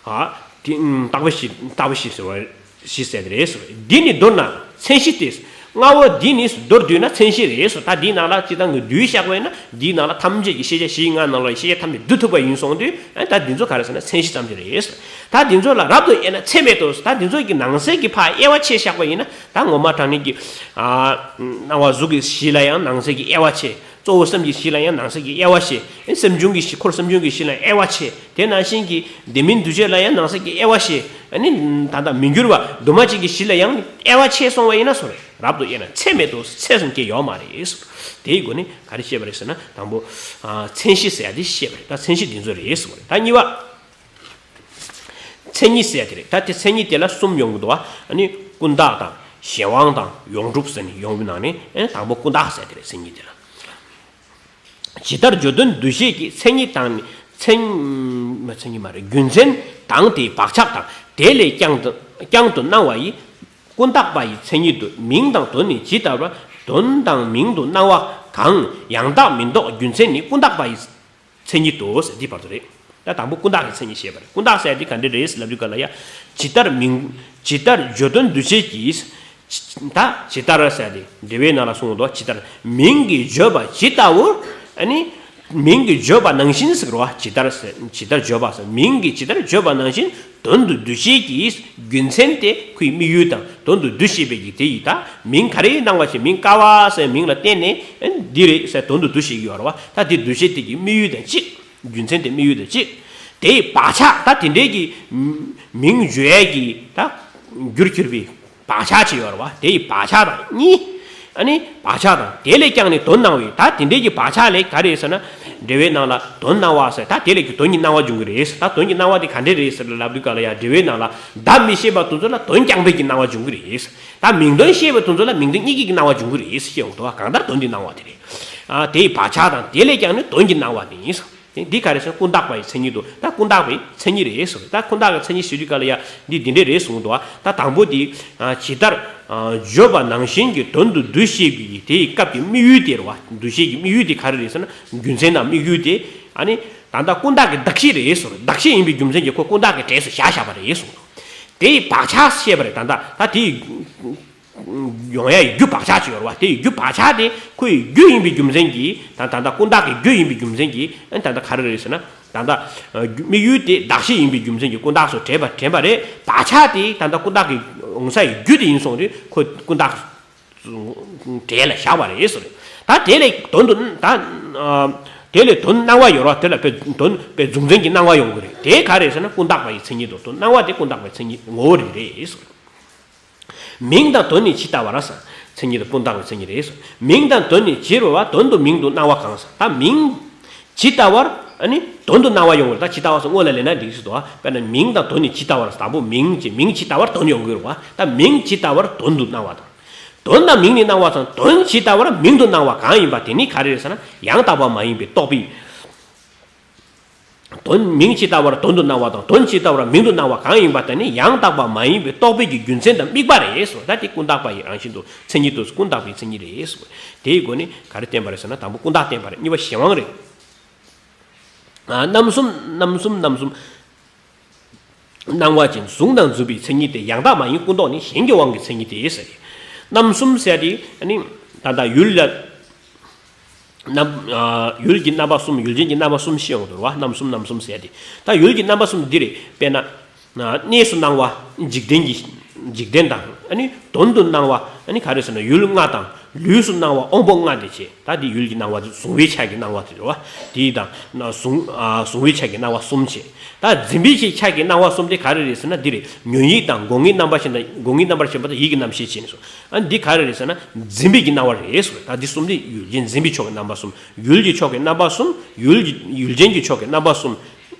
ཨ། དེ། ཨུམ། བཏགས་པའི་གཞི། བཏགས་པའི་གཞི་ཟེར་བ། གཞི་ཟེར་དེ་རེད་གསུངས། འདི་ནི་མདོར་ན་མཚན་གཞི་སྟེ། ལྔ་པོ་འདི་ནི་མདོར་བསྡུས་ན་མཚན་གཞི་རེད་གསུངས། ད་འདིའི་ནང་ལ་སྤྱིར་བཏང་གི་བསྡུས་བཞག་པ་ཡིན་ན། འདིའི་ནང་ལ་ཐམས་ཅད་ཀྱི་ཤེས་བྱ་གཞིའི་ངང་ནང་ལ་ཤེས་བྱ་ཐམས་ཅད་བསྡུ་ཐུབ་པ་ཡིན་སོང་དུས། ཨ། ད་འདི་ཚོ་ག་རེ་ཟེར་ན། མཚན་གཞི་ཙམ་ཞིག་རེད་གསུངས། ད་འདི་ཚོ་ལ་རབ་ཏུ་དབྱེ་ན་ཚད་མེད་དོ། ད་འདི་ཚོ་གི་ནང་གསེས་ཀྱི་ཕར་དབྱེ་བ་ཕྱེ་བཞག་པ་ཡིན་ན། ད་ངོ་མ་དྲང་གནས་ཀྱི། ཨ། སྣང་བ་གཟུགས་ཀྱི་གཞི་ལ་ཡང་ནང་གསེས་ཀྱི་དབྱེ་བ་ཕྱེ། གཙོ་བོ་སེམས་ཀྱི་གཞི་ལ་ཡང་ནང་གསེས་ཀྱི་དབྱེ་བ་ཕྱེ། སེམས་བྱུང་གི་གཞི། འཁོར་སེམས་བྱུང་གི་གཞི་ལ་དབྱེ་བ་ཕྱེ། དེ་ནང་བཞིན་གྱི་ལྡན་མིན་འདུ་བྱེད་ལ་ཡང་ནང་གསེས་ཀྱི་དབྱེ་བ་ཕྱེ། ཨ་ནི། ད་ལྟ་མི་འགྱུར་བ་འདུས་མ་བྱས་ཀྱི་གཞི་ལ་ཡང་དབྱེ་བ་ཕྱེ་སོང་བ་ཡིན་ན་གསུངས་རེད། རབ་ཏུ་དབྱེ་ན་ཚད་མེད་དོ། ཚད་བཟུང་གི་ཡོད་མ་རེད་གསུངས། དེའི་སྒོ་ནས་ག་རེ་བཤད་པ་རེད་ཟེར་ན། དང་པོ། ཨ། མཚན་གཞི་ཟེར་ཡ་དེ་བཤད་པ་རེད། ད་མཚན་གཞི་འདི་ཚོ་རེད་གསུངས་རེད། ད་གཉིས་པ། མཚན་ཉིད་ཟེར་ཡ་དེ་རེད། ད་དེ་མཚན་ཉིད་དེ་ལ་གསུམ་ཡོང་གི་འདུག། ཨ་ནི་ཀུན་བཏགས་དང་ གཞན་དབང་དང་ཡོངས་གྲུབ་ཟེར་ནས་ཡོང་བའི་ནང་ནས་ཨེ་དང་པོ་ཀུན་བརྟགས་ཟེར་དེ་རེད། མཚན་ཉིད་དེ་ལ། ཇི་ལྟར་བརྗོད་དོན་འདུ་ཤེས་ཀྱི་མཚན་ཉིད་དང་ནི་མཚན་མ་མཚན་ཉིད་མ་རེད། རྒྱུ་མཚན་དང་དེའི་བག་ཆགས་དང་དེ་ལས་ཀྱང་དུ་ཀྱང་དུ་སྣང་བ་ཡི། ཀུན་བརྟགས་པ་ཡི་མཚན་ཉིད་དུ་མིང་དང་དོན་ནི་ཇི་ལྟ་བར་དོན་དང་མིང་དུ་སྣང་བ་གང་ཡང་དག་མིན་རྟོག་རྒྱུ་མཚན་ནི་ཀུན་བརྟགས་པ་ཡི་མཚན་ཉིད་དོ་ཟེར་འདི་བར་དུ་རེད། ད་དང་པོ་ཀུན་བརྟགས་ཀྱི་མཚན་ཉིད་བཤད་པ་རེད། ཀུན་བརྟགས་ཟེར་འདི་ག་འདྲ་རེད་ཟེར་ལབ་དུས་ག་ལ་ཡ། ཇི་ལྟར་མིང་ཇི་ལྟར་བརྗོད་དོན་འདུ་བྱེད་ཀྱིས། ད་ཇི་ལྟར་ཟེར་འདི་འགྲེལ་པའི་ནང་ལ་གསུངས་འདུག་ཇི་ལྟར་མིང་གིས་བརྗོད་པ་ཇི་ལྟ་བུར། ཨ་ནི། མིང་གིས་བརྗོད་པ་ནང་བཞིན་ཟེར་བ་ཇི་ལྟར་ཟེར་ཇི་ལྟར་བརྗོད་པ་ཟེར་མིང་གིས་ཇི་ལྟར་བརྗོད་པ་ནང་བཞིན་དོན་དུ་འདུ་བྱེད་ཀྱི་རྒྱུ་མཚན་དེ་ཁོའི་དམིགས་ཡུལ་དང་དོན་དུ་འདུ་ཤེས་པའི་གི་དེ་ཡི་ད་མིང་ག་རེ་སྣང་བ་ཞིག་མིང་ཀ་བ་ཟེར་མིང་ལ་བརྟེན་ནས་ཨ་ནི་འདི་རེད་ཟེར་དོན་དུ་འདུ་ཤེས་ཀྱི་ཡོད་རེད་བ། ད་དེ་འདུ་བྱེད་དེ་གི་དམིགས་ཡུལ་དང་གཅིག་རྒྱུ་མཚན་དེ་དམིགས་ཡུལ་དང་གཅིག་དེའི་བག་ཆགས་ད་དེ་འདྲའི་གི་མིང་བརྗོད་ཡས་ཀྱི་ད་རྒྱུར་གྱུར་པའི་བག་ཆགས་ཅིག་ཡོད་རེད་བ། དེ་ཡི་བག་ཆགས་དང་གཉིས། ཨ་ནི་བག་ཆགས་དང་དེ་ལས་ཀྱང་ནི་དོན་སྣང་བའི་ད་དེ་འདྲའི་གི་བག་ཆགས་ལས་ག་རེ་ཟེར་ན། འགྲེལ་བའི་ནང་ལ་དོན་སྣང་བ་ཟེར་ད་དེ་ལས་ཀྱི་དོན་གྱི་སྣང་བ་འབྱུང་གི་རེད། ད་དོན་གྱི་སྣང་བ་དེ་ག་འདྲས་རེད་ཟེར་ལབ་དུས་ག་ལ་ཡ་འགྲེལ་བའི་ནང་ལ་བརྡ་མི་ཤེས་པ་དེ་ཚོ་ལ་དོན་རྐྱང་པའི་གི་སྣང་བ་འབྱུང་གི་རེད། ད་མིང་དོན་ཤེས་པ་དེ་ཚོ་ལ་མིང་དོན་གཉིས་ཀའི་གི་སྣང་བ་འབྱུང་གི་རེད་ཞེས་ཡོང་འདུག་བ། གང་ལྟར་དོན་གྱི་སྣང་བ་དེ་རེད། ཨ་དེ་ཡི་བག་ཆགས་དང་དེ་ལས་ཀྱང་ནི་དོན་གྱི་སྣང་བ་དེ་ཡིན། འདི་ག་རེ་ཟེར་ན་ཀུན་བརྟགས་པ་ཡི་མཚན་ཉིད་དོ། ད་ཀུན་བརྟགས་པའི་མཚན་ཉིད་རེད་ཟེར། ད་ཀུན་བརྟགས་ཀྱི་མཚན་ཉིད་ཟེར་དུས་ག་ལ་ཡ་འདི་འདི་འདྲས་རེད་གསུངས་འདུག་ད་དང་པོ་འདི་ཇི་ལྟར་བརྗོད་པ་ནང་བཞིན་གྱི་དོན་དུ་འདུ་ཤེས་ཀྱི་དེའི་སྐབས་ཀྱི་དམིགས་ཡུལ་དེ་རེད་བ། འདུ་ཤེས་ཀྱི་དམིགས་ཡུལ་དེ་ག་རེ་རེད་ཟེར་ན་རྒྱུ་མཚན་དང་དམིགས་ཡུལ་དེ་ཨ་ནི་ད་ལྟ་ཀུན་བརྟགས་ཀྱི་གདགས་གཞི་རེད་ཟེར། གདགས་གཞི་ཡིན་པའི་རྒྱུ་མཚན་གྱིས་ཁོ་ཀུན་བརྟགས་ཀྱི་གྲས་སུ་བཞག་བཞག་པ་རེད་གསུངས་འདུག་དེའི་བག་ཆགས་བཤད་པ་རེད། ད་ལྟ་ད་དེའི་ཡོང་ཡ་ཡི་རྒྱུ་བག་ཆགས་ཅིག་ཡོད་རེད་བ། དེ་ཡི་རྒྱུ་བག་ཆགས་དེ་ཁོའི་རྒྱུ་ཡིན་པའི་རྒྱུ་མཚན་གྱིས་ད་ད་ལྟ་ཀུན་བརྟགས་ཀྱི་རྒྱུ་ཡིན་པའི་རྒྱུ་མཚན་གྱིས་ཨ་ད་ལྟ་ག་རེ་རེད་ཟེར་ན། ད་ལྟ་དམིགས་ཡུལ་དེ་གདགས་གཞི་ཡིན་པའི་རྒྱུ་མཚན་གྱིས་ཀུན་བརྟགས་སུ་དྲན་པ་དྲན་པ་རེད། བག་ཆགས་དེ་ད་ལྟ་ཀུན་བརྟགས་ཀྱི་འོང་ས་ཡི་རྒྱུ་དེ་ཡིན་སོང་དུས་ཁོ་ཀུན་བརྟགས་གྲས་ལ་བཞག་པ་རེད་ཟེར། ད་དེ་ལས་དོན་དུ་ད་དེ་ལས་དོན་སྣང་བ་ཡོད་རེད་བ། དེ་ལ་དཔེ་དོན་དཔེ་རྫུ་འཛིན་གྱི་སྣང་བ་ཡོང་གི་རེད། དེ་ག་རེད་ཟེར་ན་ཀུན་བརྟགས་པ་ཡི་མཚན་ཉིད་དོ། དོན་སྣང་བ་དེ་ཀུན་བརྟགས་པའི་མཚན་ཉིད་ངོ་བོ་རེད་རེད་ཟེར། མིང་དང་དོན་ནི་ཇི་ལྟ་བར་ཟེར། མཚན་ཉིད་དང་ཀུན་བརྟགས་པའི་མཚན་ཉིད་རེད་ཟེར། མིང་དང་དོན་ནི་ཇི་རུ་བ་དོན་དུ་མིང་དུ་སྣང་བ་གང་ཟེར། ད་མིང་ཇི་ལྟ་བར་ཨ་ནི་དོན་དུ་སྣང་བ་ཡོང་གི་རེད། ད་ཇི་ལྟ་བ་ཟེར་སྔོན་ལ་ལེན་ན་འགྲིག་ཟེར་དོ། དཔེར་ན་མིང་དང་དོན་ནི་ཇི་ལྟ་བར་ཟེར། དང་པོ་མིང་ཅེས་མིང་ཇི་ལྟ་བར་དོན་ཡོང་གི་རེད་བ། ད་མིང་ཇི་ལྟ་བར་དོན་དུ་སྣང་བ་དང་། དོན་དང་མིང་ནི་སྣང་བ་དང་དོན་ཇི་ལྟ་བར་མིང་དུ་སྣང་བ་གང་ཡིན་པ་དེ་ནི་ག་རེ་རེད་ཟེར་ན་ཡང་དག་པ་མ་ཡིན་པའི་རྟོག་པའི། དོན་མིང་ཇི་ལྟ་བར་དོན་དུ་སྣང་བ་དང་དོན་ཇི་ལྟ་བར་མིང་དུ་སྣང་བ་གང་ཡིན་པ་དེ་ནི་ཡང་དག་པ་མ་ཡིན་པའི་རྟོག་པའི་གི་རྒྱུ་མཚན་དང་དམིགས་པ་རེད་ཟེར། ད་དེ་ཀུན་བརྟགས་པ་ཡི་རང་བཞིན་དུ་མཚན་ཉིད་དུ་ཀུན་བརྟགས་པའི་མཚན་ཉིད་རེད་ཟེར། དེའི་སྒོ་ནས་ག་རེ་བསྟན་པ་རེད་ཟེར་ན་དང་པོ་ཀུན་བརྟགས་བསྟན་པ་རེད། གཉིས་པ་གཞན་དབང་རེད། ཨ་རྣམ་གསུམ་རྣམ་གསུམ་རྣམ་གསུམ་སྣང་བ་ཅན་གཟུང་དང་འཛིན་པའི་མཚན་ཉིད་དེ་ཡང་དག་མ་ཡིན་ཀུན་རྟོག་ནི་གཞན་གྱི་དབང་གི་མཚན་ཉིད་དེ་ཟེར། རྣམ་གསུམ་ཟེར་དེ་ནི་ད་ལྟ་ཡུལ་ལ། རྣམ། ཨ་ཡུལ་གྱི་རྣམ་པ་གསུམ། ཡུལ་ཅན་གྱི་རྣམ་པ་གསུམ་ཞེས་ཡོང་དུ་རེད་བ། རྣམ་གསུམ་རྣམ་གསུམ་ཟེར་ཏེ། ད་ཡུལ་གྱི་རྣམ་པ་གསུམ་འདི་རེད། དཔེར་ན། ཨ་གནས་སུ་སྣང་བ་འཇིག་རྟེན་གྱི། འཇིག་རྟེན་དང་། ཨ་ནི་དོན་དུ་སྣང་བ་ཨ་ནི་ག་རེ་ཟེར་ན་ཡུལ་ལྔ་དང་། ལུས་སུ་སྣང་བ་དབང་པོ་ལྔ་དེ་བྱས། ད་འདི་ཡུལ་གྱི་སྣང་བ་དེ་གཟུང་བའི་ཆ་གི་སྣང་བ་དེ་རེད་བ། དེའི་དང་། གཟུང་། ཨ་གཟུང་བའི་ཆ་གི་སྣང་བ་གསུམ་བྱས། ད་འཛིན་པའི་ཆ་གི་སྣང་བ་གསུམ་དེ་ག་རེ་རེད་ཟེར་ན་འདི་རེད། ཉོན་ཡིད་དང་སྒོ་ལྔའི་རྣམ་པར་ཤེས་དང་སྒོ་ལྔའི་རྣམ་པར་ཤེས་པ་དང་ཡིད་ཀྱི་རྣམ་ཤེས་བྱས་ནས་སོ། ཨ་འདི་ག་རེ་རེད་ཟེར་ན་འཛིན་པའི་གི་སྣང་བ་རེད་ཟེར། ད་འདི་གསུམ་དེ་ཡུལ་ཅན་འཛིན་པའི་ཕྱོགས་ཀྱི་རྣམ་པ་གསུམ། ཡུལ་གྱི་ཕྱོགས་ཀྱི་རྣམ་པ་གསུམ། ཡུལ་གྱི་ཡུལ་ཅན་གྱི་ཕྱོགས་ཀྱི་རྣམ་པ་གསུམ།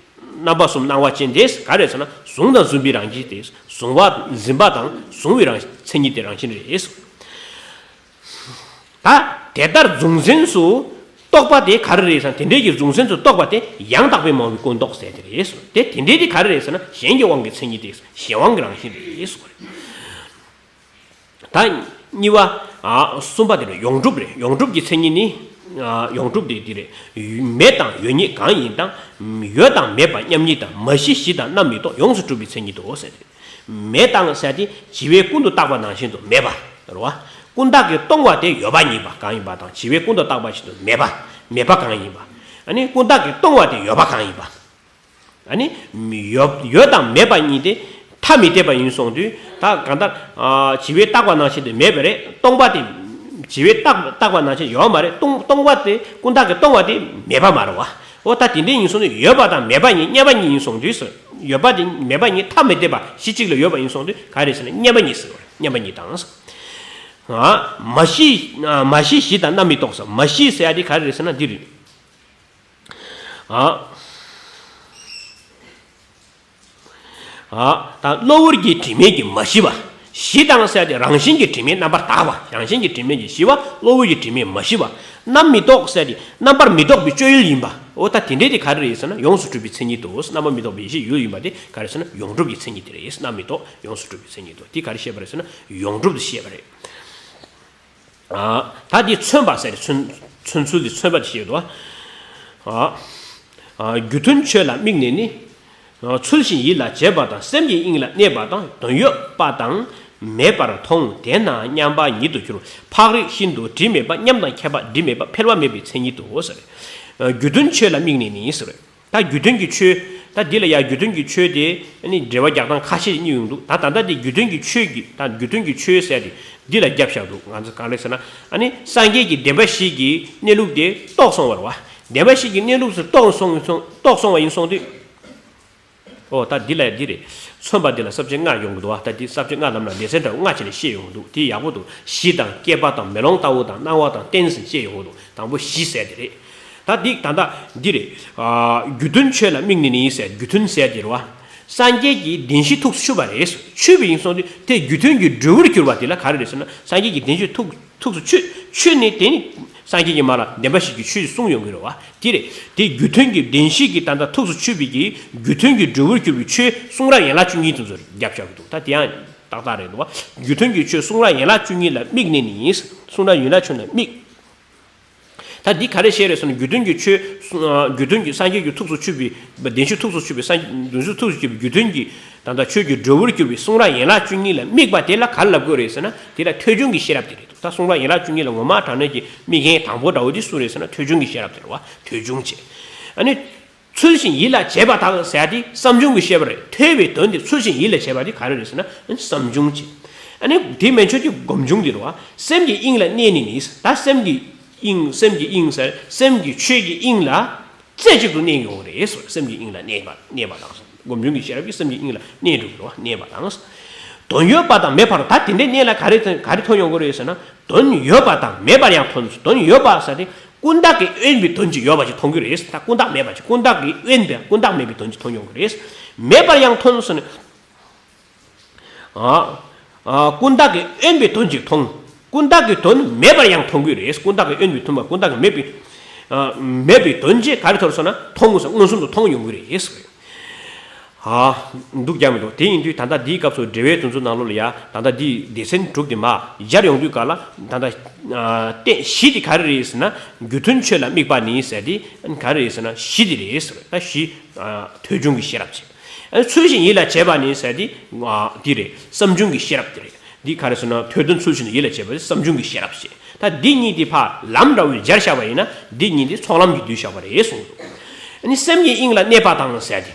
རྣམ་པ་གསུམ་སྣང་བ་ཅན་དེ་ག་རེ་ཟེར་ན་གཟུང་དང་འཛིན་པའི་རང་བཞིན་དེ། གཟུང་བ་འཛིན་པ་དང་གཟུང་བའི་རང་མཚན་ཉིད་དེ་རང་བཞིན་རེད་ཟེར། ད་དེ་ལྟར་གཟུང་འཛིན་སུ་རྟོག་པ་དེ་ག་རེ་རེད་ཟེར་ན་དེ་འདྲའི་གི་གཟུང་འཛིན་སུ་རྟོག་པ་དེ་ཡང་དག་པའི་མ་འོངས་པའི་ཀུན་རྟོག་ཟེར་དེ་རེད་ཟེར། དེ་དེ་འདྲའི་དེ་ག་རེ་རེད་ཟེར་ན་གཞན་གྱི་དབང་གི་མཚན་ཉིད་དེ་གཞན་དབང་གི་རང་བཞིན་རེད་ཟེར་བ་རེད། ད་གཉིས་པ། ཨ་གསུམ་པ་དེ་ནི་ཡོངས་གྲུབ་རེད། ཡོངས་གྲུབ་ཀྱི་མཚན་ཉིད་ནི། ཨ་ཡོངས་གྲུབ་དེ་འདི་རེད། མེད་དང་ཡོད་ཉིད་གང་ཡིན་དང་། ཡོད་དང་མེད་པ་མཉམ་ཉིད་དང་། མ་གཞི་གཞི་དང་རྣམ་མི་རྟོག་ཡོངས་སུ་གྲུབ་པའི་མཚན་ཉིད་དོ་ཟེར་ཏེ། མེད་དང་ཟེར་ཏེ་བྱས་པས་ཀུན་ཏུ་བརྟགས་པ་ནང་བཞིན་དུ་མེད་པ་རེད་བ། ཀུན་བརྟགས་ཀྱིས་སྟོང་བ་དེ་ཡོད་པ་ཉིད་པ་གང་ཡིན་པ་དང་བྱས་པས་ཀུན་ཏུ་བརྟགས་པ་བཞིན་དུ་མེད་པ། མེད་པ་གང་ཡིན་པ། ཨ་ནི་ཀུན་བརྟགས་ཀྱིས་སྟོང་བ་དེ་ཡོད་པ་གང་ཡིན་པ། ཨ་ནི། ཡོད་ཡོད་དང་མེད་པ་གཉིས་དེ་ཐ་མི་དད་པ་ཡིན་སོང་དུས་ད་གང་ལྟར། ཨ་བྱས་པས་བརྟགས་པ་ནང་བཞིན་དུ་མེད་པ་རེད། སྟོང་པ་དེ། བྱས་པས་བརྟགས་བརྟགས་པ་ནང་བཞིན་ཡོད་མ་རེད། སྟོང་སྟོང་པ་དེ་ཀུན་བརྟགས་ཀྱིས་སྟོང་བ་དེ་མེད་པ་མ་རེད་བ། འོ་ད་དེ་འདྲ་ཡིན་སོང་དུས་ཡོད་པ་དང་མེད་པ་གཉིས་མཉམ་པ་གཉིས་ཡིན་སོང་དུས་སུ། ཡོད་པ་དེ་མེད་པ་གཉིས་ཐ་མི་དད་པ་གཞི་གཅིག་ལ་ཡོད་པ་ཡིན་སོང་དུས་ག་རེ་ཟེར་ན་མཉམ་པ་གཉིས་ཟེར་བ་རེད། མཉམ་པ་གཉིས་དང་། ཨ་མ་གཞི་ཨ་མ་གཞི་གཞི་དང་རྣམ་མི་རྟོག་ཟེར། མ་གཞི་ཟེར་ཡ་དེ་ག་རེ་རེད་ཟེར་ན་འདི་རེད། ཨ། ཨ། ད་གློ་བུར་གྱི་དྲི་མས་ཀྱི་མ་ཞི་བ། གཞི་དང་ཟེར་ཏེ་རང་བཞིན་གྱིས་དྲི་མེད་རྣམ་པར་དག་པ། རང་བཞིན་གྱིས་དྲི་མེད་ཀྱི་ཞི་བ། གློ་བུར་གྱི་དྲི་མས་མ་ཞི་བ། རྣམ་མི་རྟོག་ཟེར་ཏེ་རྣམ་པར་མི་རྟོག་པའི་སྤྱོད་ཡུལ་ཡིན་པ། འོ་ད་དེ་འདྲའི་དེ་ག་རེ་རེད་ཟེར་ན་ཡོངས་སུ་གྲུབ་པའི་མཚན་ཉིད་དོ། རྣམ་པར་མི་རྟོག་པའི་ཡེ་ཤེས་ཡུལ་ཡིན་པ་དེ་ག་རེ་ཟེར་ན་ཡོངས་གྲུབ་ཀྱི་མཚན་ཉིད་དེ་རེད། རྣམ་མི་རྟོག་ཡོངས་སུ་གྲུབ་པའི་མཚན་ཉིད་དོ། དེ་ག་རེ་བཤད་པ་རེད་ཟེར་ན་ཡོངས་གྲུབ་ཏུ་བཤད་པ་རེད། ཨ། ད་འདི་མཚོན་པ་ཟེར་ཏེ་མཚོན་མཚོན་ཚུལ་འདི་མཚོན་པ་དེ་བཤད་འདུག་ཨ། ཨ། རྒྱུ་མཐུན་ཆོས་ལ་དམིགས་ནས་ནི། ཚུལ་བཞིན་ཡིད་ལ་བྱེད་པ་དང་། སེམས་ཀྱི་དབྱིངས་ལ་གནས་པ་དང་། དོན་ཡོད་པ་དང་མེད་པར་མཐོང་། དེས་ན་མཉམ་པ་ཉིད་དུ་གྱུར། འཕགས་རིགས་ཤིན་ཏུ་དྲི་མེད་པ། མཉམ་དང་ཁྱད་པར་དྲི་མེད་པ། འཕེལ་བ་མེད་པའི་མཚན་ཉིད་དོ་ཟེར། རྒྱུ་མཐུན་ཆོས་ལ་དམིགས་ནས་ནི་ཟེར། ད་རྒྱུ་མཐུན་གྱི་ཆོས། ད་འདི་ལ་ཡང་རྒྱུ་མཐུན་གྱི་ཆོས་དེ་ནི་འགྲེལ་པ་རྒྱག་སྟངས་ཁ་ཤས་གཉིས་ཡོང་འདུག་ད་ད་ལྟ་འདི་རྒྱུ་མཐུན་གྱི་ཆོས་ཀྱི་ད་རྒྱུ་མཐུན་གྱི་ཆོས་ཟེར་ཏེ་འདི་ལ་རྒྱབ་བཞག་འདུག་ང་ཚོ་གང་ལས་ཟེར་ན་ཨ་ནི་སངས་རྒྱས་ཀྱི་བདེན་པ་བཞི་གི་གནས་ལུགས་དེ་རྟོགས་སོང་བ་རེད་བ། བདེན་པ་བཞི་གི་གནས་ལུགས་སུ་རྟོགས་སོང་སོང་རྟོགས་སོང་བ་ཡིན་སོང་དུས། ཨོ་ད་འདི་ལ་འདི་རེད། མཚོན་པ་འདི་ལ་ས་བཅད་ལྔ་ཡོང་གི་འདུག་བ། ད་འདི་ས་བཅད་ལྔ་ལམ་ལ་སྡེ་ཚན་འདྲ་བོ་ལྔ་བྱས་ནས་བཤད་ཡོང་གི་འདུག་དེ་ཡག་པོ་འདུག་གཞི་དང་སྐྱེས་པ་དང་མེ་ལོང་ལྟ་བུ་དང་སྣང་བ་དང་རྟེན་ཟེར་བཤད་ཡོང་གི་འདུག་དང་པོ་གཞི་ཟེར་དེ་རེད། ད་འདི་ད་ལྟ་འདི་རེད། ཨ། རྒྱུ་མཐུན་ཆོས་ལ་དམིགས་ནས་ནི་ཟེར། རྒྱུ་མཐུན་ཟེར་དེ་རེད་བ། སངས་རྒྱས་ཀྱི་བདེན་བཞི་ཐུགས་སུ་ཆུད་པ་རེད། ཆུད་པ་ཡིན་སོང་དུས་དེ་རྒྱུ་མཐུན་གྱི་འབྲས་བུར་གྱུར་པ་དེ་ལ་ག་རེ་རེད་ཟེར་ན་སངས་རྒྱས་ཀྱི་བདེན་བཞི་ཐུགས་ཐུགས་སུ་ཆུད། ཆུད་ནས་དེ་ནི་སངས་རྒྱས་ཀྱིས་མ་ལ་བདེན་པ་བཞི་གི་ཆོས་གསུངས་ཡོང་གི་རེད་བ། དེ་རེད། དེ་རྒྱུ་མཐུན་གྱི་བདེན་བཞི་གི་ད་ལྟ་ཐུགས་སུ་ཆུད་པའི་གི་རྒྱུ་མཐུན་གྱི་འབྲས་བུར་གྱུར་པའི་ཆོས་གསུང་རབ་ཡན་ལག་བཅུ་གཉིས་དེ་ཚོར་རྒྱབ་བཞག་གི་འདུག་ད་དེ་ཡང་ཏག་ཏག་རེད་འདུག་བ། རྒྱུ་མཐུན་གྱི་ཆོས་གསུང་རབ་ཡན་ལག་བཅུ་གཉིས་ལ་དམིགས་ནས་ནི། གསུང་རབ་ཡན་ལག་བཅུ་གཉིས་ལ་དམིགས། ད་འདི་ག་རེ་བཤད་རེད་ཟེར་ན་རྒྱུ་མཐུན་གྱི་ཆོས། རྒྱུ་མཐུན་གྱི་སངས་རྒྱས་ཀྱི་ཐུགས་སུ་ཆུད་པའི་བདེན་བཞི་ཐུགས་སུ་ཆུད་པའི་སངས་བདེན་བཞི་ཐུགས་སུ་ཆུད་པའི་རྒྱུ་མཐུན་གྱི་ད་ལྟ་ཆོས་ཀྱི་འབྲས་བུར་གྱུར་པའི་གསུང་རབ་ཡན་ལག་བཅུ་གཉིས་ལ་དམིགས་པ་དེ་ལ་ག་རེ་ལབ་དགོས་རེད་ཟེར་ན་དེ་ལ་ཐོས་བྱུང་གི་ཤེས་རབ་དེ་རེད་འདུག་ད་གསུང་རབ་ཡན་ལག་བཅུ་གཉིས་ལ་ངོ་མ་དྲང་གནས་ཀྱི་དམིགས་རྐྱེན་དང་པོ་འདྲ་བོ་དེ་སུ་རེད་ཟེར་ན་ཐོས་བྱུང་གི་ཤེས་རབ་དེ་རེད་བ། ཐོས་བྱུང་བྱས། ཨ་ནི། ཚུལ་བཞིན་ཡིད་ལ་བྱེད་པ་དང་ཟེར་ཡ་དེ་བསམ་བྱུང་གི་ཤེས་པ་རེད། ཐོས་པའི་དོན་དེ་ཚུལ་བཞིན་ཡིད་ལ་བྱེད་པ་དེ་ག་རེ་རེད་ཟེར་ན་བསམ་བྱུང་བྱེད། ཨ་ནི་དེ་མན་ཆད་ཀྱི་སྒོམ་བྱུང་དེ་རེད་བ། སེམས་ཀྱི་དབྱིངས་ལ་གནས་ནས་ནི། ད་སེམས་ཀྱི་དབྱིངས་སེམས་ཀྱི་དབྱིངས་ཟེར་སེམས་ཀྱི་ཆོས་ཀྱི་དབྱིངས་ལ་རྩེ་གཅིག་ཏུ་གནས་ཡོང་རེད་ཟེར། སེམས་ཀྱི་དབྱིངས་ལ་གནས་པ་གནས་པ་དང་། སྒོམ་བྱུང་གི་ཤེས་རབ་ཀྱིས་སེམས་ཀྱི་དབྱིངས་ལ་གནས་འགྲོ་གི་རེད་བ། གནས་པ་དང་། དོན་ཡོད་པ་དང་མེད་པར། ད་དེ་འདྲའི་གནས་ལ་ག་རེ་ག་རེ་མཐོང་ཡོང་གི་རེད་ཟེར་ན་དོན་ཡོད་པ་དང་མེད་པར་ཡང་མཐོང་། དོན་ཡོད་པ་ཟེར་དེ། ཀུན་བརྟགས་ཀྱིས་དབེན་པའི་དོན་ཅིག་ཡོད་པ་ཅིག་མཐོང་གི་རེད། ད་ཀུན་བརྟགས་མེད་པ་ཅིག་ཀུན་བརྟགས་ཀྱིས་དབེན་པའི་ཀུན་བརྟགས་མེད་པའི་དོན་ཅིག་མཐོང་ཡོང་གི་རེད། མེད་པར་ཡང་མཐོང་ཟེར་ནས། ཨ། ཨ། ཀུན་བརྟགས་ཀྱིས་དབེན་པའི་དོན་ཅིག་མཐོང་། ཀུན་བརྟགས་ཀྱི་དོན་མེད་པར་ཡང་མཐོང་གི་རེད། ཀུན་བརྟགས་ཀྱིས་དབེན་པའི་དོན་མ་ཀུན་བརྟགས་ཀྱིས་མེད་པའི། ཨ། མེད་པའི་དོན་ཅིག་ག་རེ་ཐོབ་སོང་ན་མཐོང་ཟེར་མངོན་སུམ་དུ་མཐོང་ཡོང་གི་རེད། ཨ། འདུག་རྒྱག་མི་འདུག་དེ་ཡིན་དུས་ད་ལྟ་འདིའི་སྐབས་སུ་འགྲེལ་པའི་དོན་ཚོ་ནང་ལོགས་ལ་ཡ་ད་ལྟ་འདིའི་སྡེ་ཚན་དྲུག་དེ་མ་སྦྱར་ཡོང་དུས་ག་ལ་ད་ལྟ་ཨ། རྟེན་གཞི་དེ་ག་རེ་རེད་ཟེར་ན་རྒྱུ་མཐུན་ཆོས་ལ་དམིགས་པ་ནི་ཟེར་དེ་ག་རེ་རེད་ཟེར་ན་གཞི་དེ་རེད་ཟེར། ད་གཞི་ཨ། ཐོས་བྱུང་གི་ཤེས་རབ་བྱེད། ཨ། ཚུལ་བཞིན་ཡིད་ལ་བྱེད་པ་ནི་ཟེར་དེ་ཨ། དེ་རེད། བསམ་བྱུང་གི་ཤེས་རབ་དེ་རེད། འདི་ག་རེ་ཟེར་ན་ཐོས་དོན་ཚུལ་བཞིན་ཡིད་ལ་བྱེད་པ་དེ་བསམ་བྱུང་གི་ཤེས་རབ་བྱེད། ད་འདི་གཉིས་དེ་ཕར་ལམ་འདྲ་བོ་སྦྱར་བཞག་པ་ཡིན་ན་འདི་གཉིས་དེ་ཚོགས་ལམ་གྱིས་བསྡུས་བཞག་པ་རེད་གསུངས་འདུག་ཨ་ནི་སེམས་ཀྱི་དབྱིངས་ལ་གནས་པ་དང་ཟེར་དེ།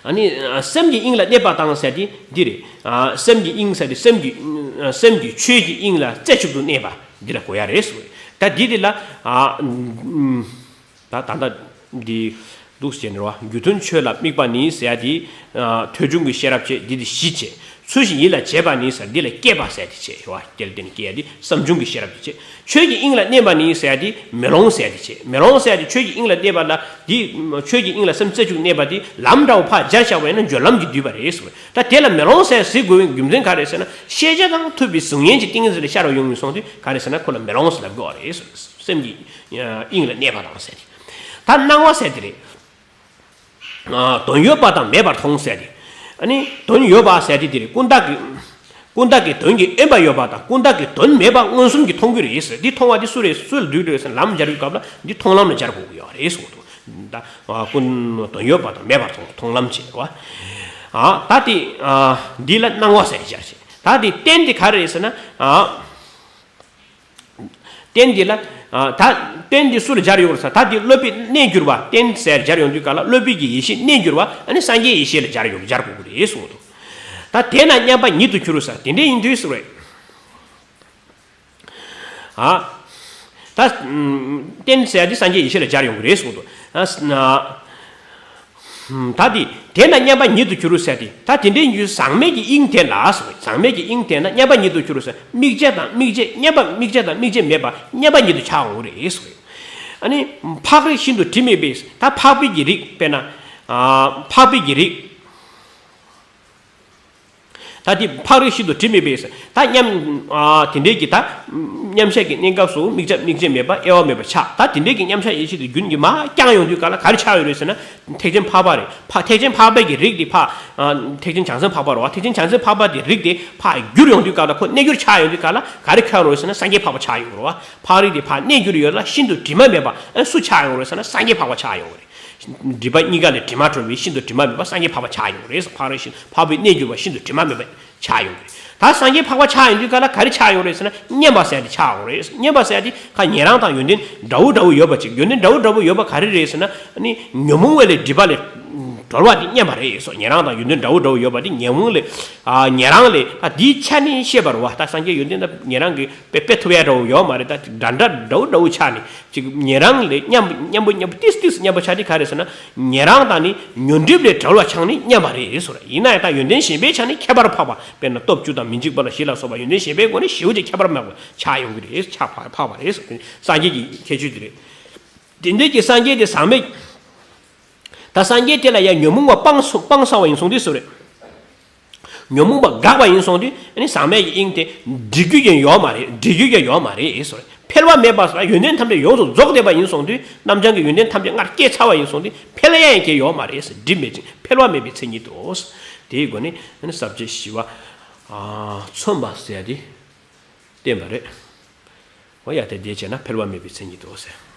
ཨ་ནི་སེམས་ཀྱི་དབྱིངས་ལ་གནས་པ་དང་ཟེར་དེ་འདི་རེད། ཨ། སེམས་ཀྱི་དབྱིངས་ཟེར་དེ་སེམས་ཀྱི་སེམས་ཀྱི་ཆོས་ཀྱི་དབྱིངས་ལ་རྩེ་གཅིག་ཏུ་གནས་པ་འདི་ལ་གོ་ཡ་རེད་གསུངས། ད་འདི་འདི་ལ་ཨ། ད་ད་ལྟ་འདི་འདུག་ཟེར་ནས་རེད་བ། རྒྱུ་མཐུན་ཆོས་ལ་དམིགས་པ་ནི་ཟེར་ཡ་དེ་ཨ། ཐོས་བྱུང་གི་ཤེས་རབ་བྱེད། འདི་དེ་གཞི་བྱེད། ཚུལ་བཞིན་ཡིད་ལ་བྱེད་པ་ནི་ཟེར་འདི་ལ་སྐྱེས་པ་ཟེར་དེ་བྱེད་རེད་བ། དེ་ལ་བརྟེན་ནས་སྐྱེས་ཡ་དེ་བསམ་བྱུང་གི་ཤེས་རབ་དེ་བྱེད། ཆོས་ཀྱི་དབྱིངས་ལ་གནས་པ་ནི་ཟེར་ཡ་དེ་མེ་ལོང་ཟེར་ཡ་དེ་བྱེད། མེ་ལོང་ཟེར་ཡ་དེ་ཆོས་ཀྱི་དབྱིངས་ལ་གནས་པ་ལ་དེ་ཆོས་ཀྱི་དབྱིངས་ལ་སེམས་རྩེ་གཅིག་གནས་པ་དེ་ལམ་འདྲ་བོ་ཕར་སྦྱར་བཞག་པ་ཡིན་ན་སྦྱོར་ལམ་གྱིས་བསྡུས་པ་རེད་གསུངས། ད་དེ་ལ་མེ་ལོང་ཟེར་ཟེར་དགོས་པའི་རྒྱུ་མཚན་ག་རེ་ཟེར་ན་ཤེས་བྱ་དང་ཐུབ་པའི་གཟུགས་བརྙན་གྱི་ཏིང་ངེ་འཛིན་ལ་ཤར་བ་ཡོང་ཡིན་སོང་དུས་ག་རེ་ཟེར་ན་ཁོ་ལ་མེ་ལོང་ཟེར་ལབ་དགོས་པ་རེད་གསུངས། སེམས་ཀྱི་དབྱིངས་ལ་གནས་པ་དང་ཟེར་དེ། ད་སྣང་བ་ཟེར་དེ་རེད། ཨ། དོན་ཡོད་པ་དང་མེད་པར་མཐོང་ཟེར་དེ། ཨ་ནི་དོན་ཡོད་པ་ཟེར་དེ་དེ་རེད། ཀུན་བརྟགས་ཀྱི་ཀུན་བརྟགས་ཀྱི་དོན་གྱི་དབེན་པ་ཡོད་པ་དང་ཀུན་བརྟགས་ཀྱི་དོན་མེད་པ་མངོན་སུམ་གྱིས་མཐོང་གི་རེད་ཟེར། འདི་མཐོང་བ་འདི་སུ་རེད་སུ་ལ་འདུས་རེད་ཟེར་ལམ་སྦྱར་བའི་སྐབས་ལ་འདི་མཐོང་ལམ་ལ་སྦྱར་དགོས་ཀྱི་ཡོད་རེད་གསུངས་འདུག་ད་ཨ་ཀུན་དོན་ཡོད་པ་དང་མེད་པར་མཐོང་མཐོང་ལམ་བྱེད་རེད་བ། ཨ་ད་དེ་ཨ་འདི་ལ་སྣང་བ་ཟེར་སྦྱར་བྱེད། ད་དེ་རྟེན་དེ་ག་རེ་རེད་ཟེར་ན་ཨ། རྟེན་འདི་ལ། ཨ། ད་རྟེན་འདི་སུ་ལ་སྦྱར་ཡོད་རེད་ཟེར་ད་འདི་སློབ་དཔོན་གནས་གྱུར་པ་རྟེན་ཟེར་སྦྱར་ཡོང་དུས་ག་ལ་སློབ་དཔོན་གྱི་ཡེ་ཤེས་གནས་གྱུར་པ་ཨ་ནི་སངས་རྒྱས་ཡེ་ཤེས་ལ་སྦྱར་ཡོང་སྦྱར་དགོས་ཀྱི་རེད་གསུངས་འདུག་ད་དེས་ན་མཉམ་པ་ཉིད་དུ་གྱུར་ཟེར་དེ་འདྲ་ཡིན་དུས་སུ་རེད། ཨ། ད། རྟེན་ཟེར་འདི་སངས་རྒྱས་ཡེ་ཤེས་ལ་སྦྱར་ཡོང་གི་རེད་གསུངས་འདུག་ཨ། ད་དེ་དེ་ན་མཉམ་པ་ཉིད་དུ་གྱུར་ཟེར་ཏེ། ད་དེ་འདྲའི་ཡུལ་ཟག་མེད་ཀྱི་དབྱིངས་དེ་ལ་ཟག་མེད་ཀྱི་དབྱིངས་དེ་ན་མཉམ་པ་ཉིད་དུ་གྱུར་ཟེར། དམིགས་བྱ་དང་དམིགས་བྱེད་མཉམ་པ་དམིགས་བྱ་དང་དམིགས་བྱེད་མེད་པ་མཉམ་པ་ཉིད་དུ་ཆགས་འོང་རེད་ཟེར། ཨ་ནི་འཕགས་རིགས་ཤིན་ཏུ་དྲི་མེད་པས། ད་འཕགས་པའི་གི་རིགས་དཔེར་ན། འཕགས་པའི་གི་རིགས། ད་དེ་འཕགས་རིགས་ཤིན་ཏུ་དྲི་མེད་པས། ད་མཉམ་ཨ་དེ་འདྲའི་གི་ད་མཉམ་གཞག་གི་གནས་སྐབས་སུ་དམིགས་བྱ་དམིགས་བྱེད་མེད་པ་དབྱེ་བ་མེད་པར་ཆགས། ད་དེ་འདྲའི་གི་མཉམ་གཞག་ཡེ་ཤེས་དེ་རྒྱུན་གྱིས་མར་བསྐྱངས་ཡོང་དུས་ག་ལ་ག་རེ་ཆགས་ཡོད་རེད་ཟེར་ན། ཐེག་ཆེན་འཕགས་པ་རེད། ཕ་ཐེག་ཆེན་འཕགས་པའི་གི་རིགས་དེ་ཕ་ཨ་ཐེག་ཆེན་བྱང་སེམས་འཕགས་པ་རེད་བ། ཐེག་ཆེན་བྱང་སེམས་འཕགས་པ་དེ་རིགས་དེ་ཕ་བསྒྱུར་ཡོང་དུས་ག་ལ་ཁོ་གནས་འགྱུར་ཆགས་ཡོང་དུས་ག་ལ་ག་རེ་ཆགས་ཡོང་རེད་ཟེར་ན། སངས་རྒྱས་འཕགས་པ་ཆགས་ཡོང་རེད་བ། འཕགས་རིགས་དེ་ཕ་གནས་འགྱུར་ཡོད་ལ་ཤིན་ཏུ་དྲི་མ་མེད་པ། ཨ་སུ་ཆགས་ཡོང་རེད་ཟེར་ན། སངས་རྒྱས་འཕགས་པ་ཆགས་ཡོང་རེད། སྒྲིབ་པ་གཉིས་ཀ་ལས་དྲི་མ་གྲོལ་བའི་ཤིན་ཏུ་དྲི་མ་མེད་པ་སངས་རྒྱས་འཕགས་པ་ཆགས་ཡོང་རེད། འཕགས་རིགས་ཤིན་འཕགས་པའི་གནས་གྱུར་པ་ཤིན་ཏུ་དྲི་མ་མེད་པ་ཆགས་ཡོང་གི་རེད། ད་སངས་རྒྱས་འཕགས་པ་ཆགས་ཡོང་དུས་ག་ལ་ག་རེ་ཆགས་ཡོང་རེད་ཟེར་ན། མཉམ་པ་ཟེར་ཡ་དེ་ཆགས་ཡོང་རེད། མཉམ་པ་ཟེར་ཡ་དེ་ཁ་ཉན་རང་དང་ཡོན་ཏན་འདྲ་བོ་འདྲ་བོ་ཡོད་པ་ཅིག་ཡོན་ཏན་འདྲ་བོ་འདྲ་བོ་ཡོད་པ་ག་རེ་རེད་ཟེར་ན། ཨ་ནི་ཉོན་མོངས་པ་ལས་སྒྲིབ་པ་ལས་གྲོལ་བ་དེ་མཉམ་པ་རེད་སོ། ཉན་རང་དང་ཡོན་ཏན་འདྲ་བོ་འདྲ་བོ་ཡོད་པ་དེ་ཉོན་མོངས་ལས་ཨ་ཉན་རང་ལས་ད་དེའི་ཆ་ནས་བཤད་པ་རེད་བ། ད་སངས་རྒྱས་ཡོན་ཏན་ད་ཉན་རང་གི་དཔེ་དཔེ་ཐུབ་ཡ་འདྲ་བོ་ཡོད་མ་རེད། ད་འདྲ་འདྲ་འདྲ་བོ་འདྲ་བོ་ཆགས་ནས། ཅིག་ཉན་རང་ལས་མཉམ་མཉམ་པོ་མཉམ་པོ་ཏིས་ཏིས་མཉམ་པོ་ཆགས་དེ་ག་རེ་ཟེར་ན། ཉན་རང་དང་ནི་ཉོན་སྒྲིབ་ལས་གྲོལ་བ་ཆགས་ནི་མཉམ་པ་རེད་ཟེར། ཡིན་ན་ཡང་ད་ཡོན་ཏན་གཞན་པའི་ཆ་ནི་ཁྱད་པར་འཕགས་པ། དཔེར་ན་སྟོབས་བཅུ་དང་མི་འཇིགས་པ་ལ་ཞི་ལ་སོགས་པ་ཡོན་ཏན་གཞན་པའི་སྒོ་ནས་ཞེ་པོ་ཅིག་ཁྱད་པར་འཕགས་པ་ཆགས་ཡོང་གི་རེད། ཆགས་འཕགས་པ་རེད་ཟེར། སངས་རྒྱས་ཀྱི་ཁྱད་ཆོས་དེ་རེད། དེ་འདྲའི་གི་སངས་རྒྱས་དེ་ཟག་མེད། ད་སངས་རྒྱས་དེ་ལ་ཡང་ཉོན་མོངས་པ་སྤངས་སོ་སྤངས་ཚར་བ་ཡིན་སོང་དུས་སུ་རེད། ཉོན་མོངས་པ་འགགས་པ་ཡིན་སོང་དུས་ཨ་ནི་ཟག་མེད་ཀྱི་དབྱིངས་དེ་འདྲི་རྒྱུ་ཀྱང་ཡོད་མ་རེད། འདྲི་རྒྱུ་ཀྱང་ཡོད་མ་རེད་ཟེར། འཕེལ་བ་མེད་པ་ཟེར་ཡོན་ཏན་ཐམས་ཅད་ཡོངས་སུ་རྫོགས་བསྡད་པ་ཡིན་སོང་དུས། རྣམ་བྱང་གི་ཡོན་ཏན་ཐམས་ཅད་སྔར་སྐྱེས་ཚར་བ་ཡིན་སོང་དུས་འཕེལ་ཡ་ཡང་གང་ཡང་ཡོད་མ་རེད་ཟེར། སྒྲིབ་མེད་ཅིང་འཕེལ་བ་མེད་པའི་མཚན་ཉིད་དོ། དེའི་སྒོ་ནས་ཨ་ནི་ས་བཅད་བཞི་པ་མཚོན་པ་ཟེར་ཡ་དེ་བསྟན་པ་རེད། འོ་ཡ་དེ་དེ་བྱས་ན་འཕེལ་བ་མེད་པའི་མཚན་ཉིད་དོ་ཟེར།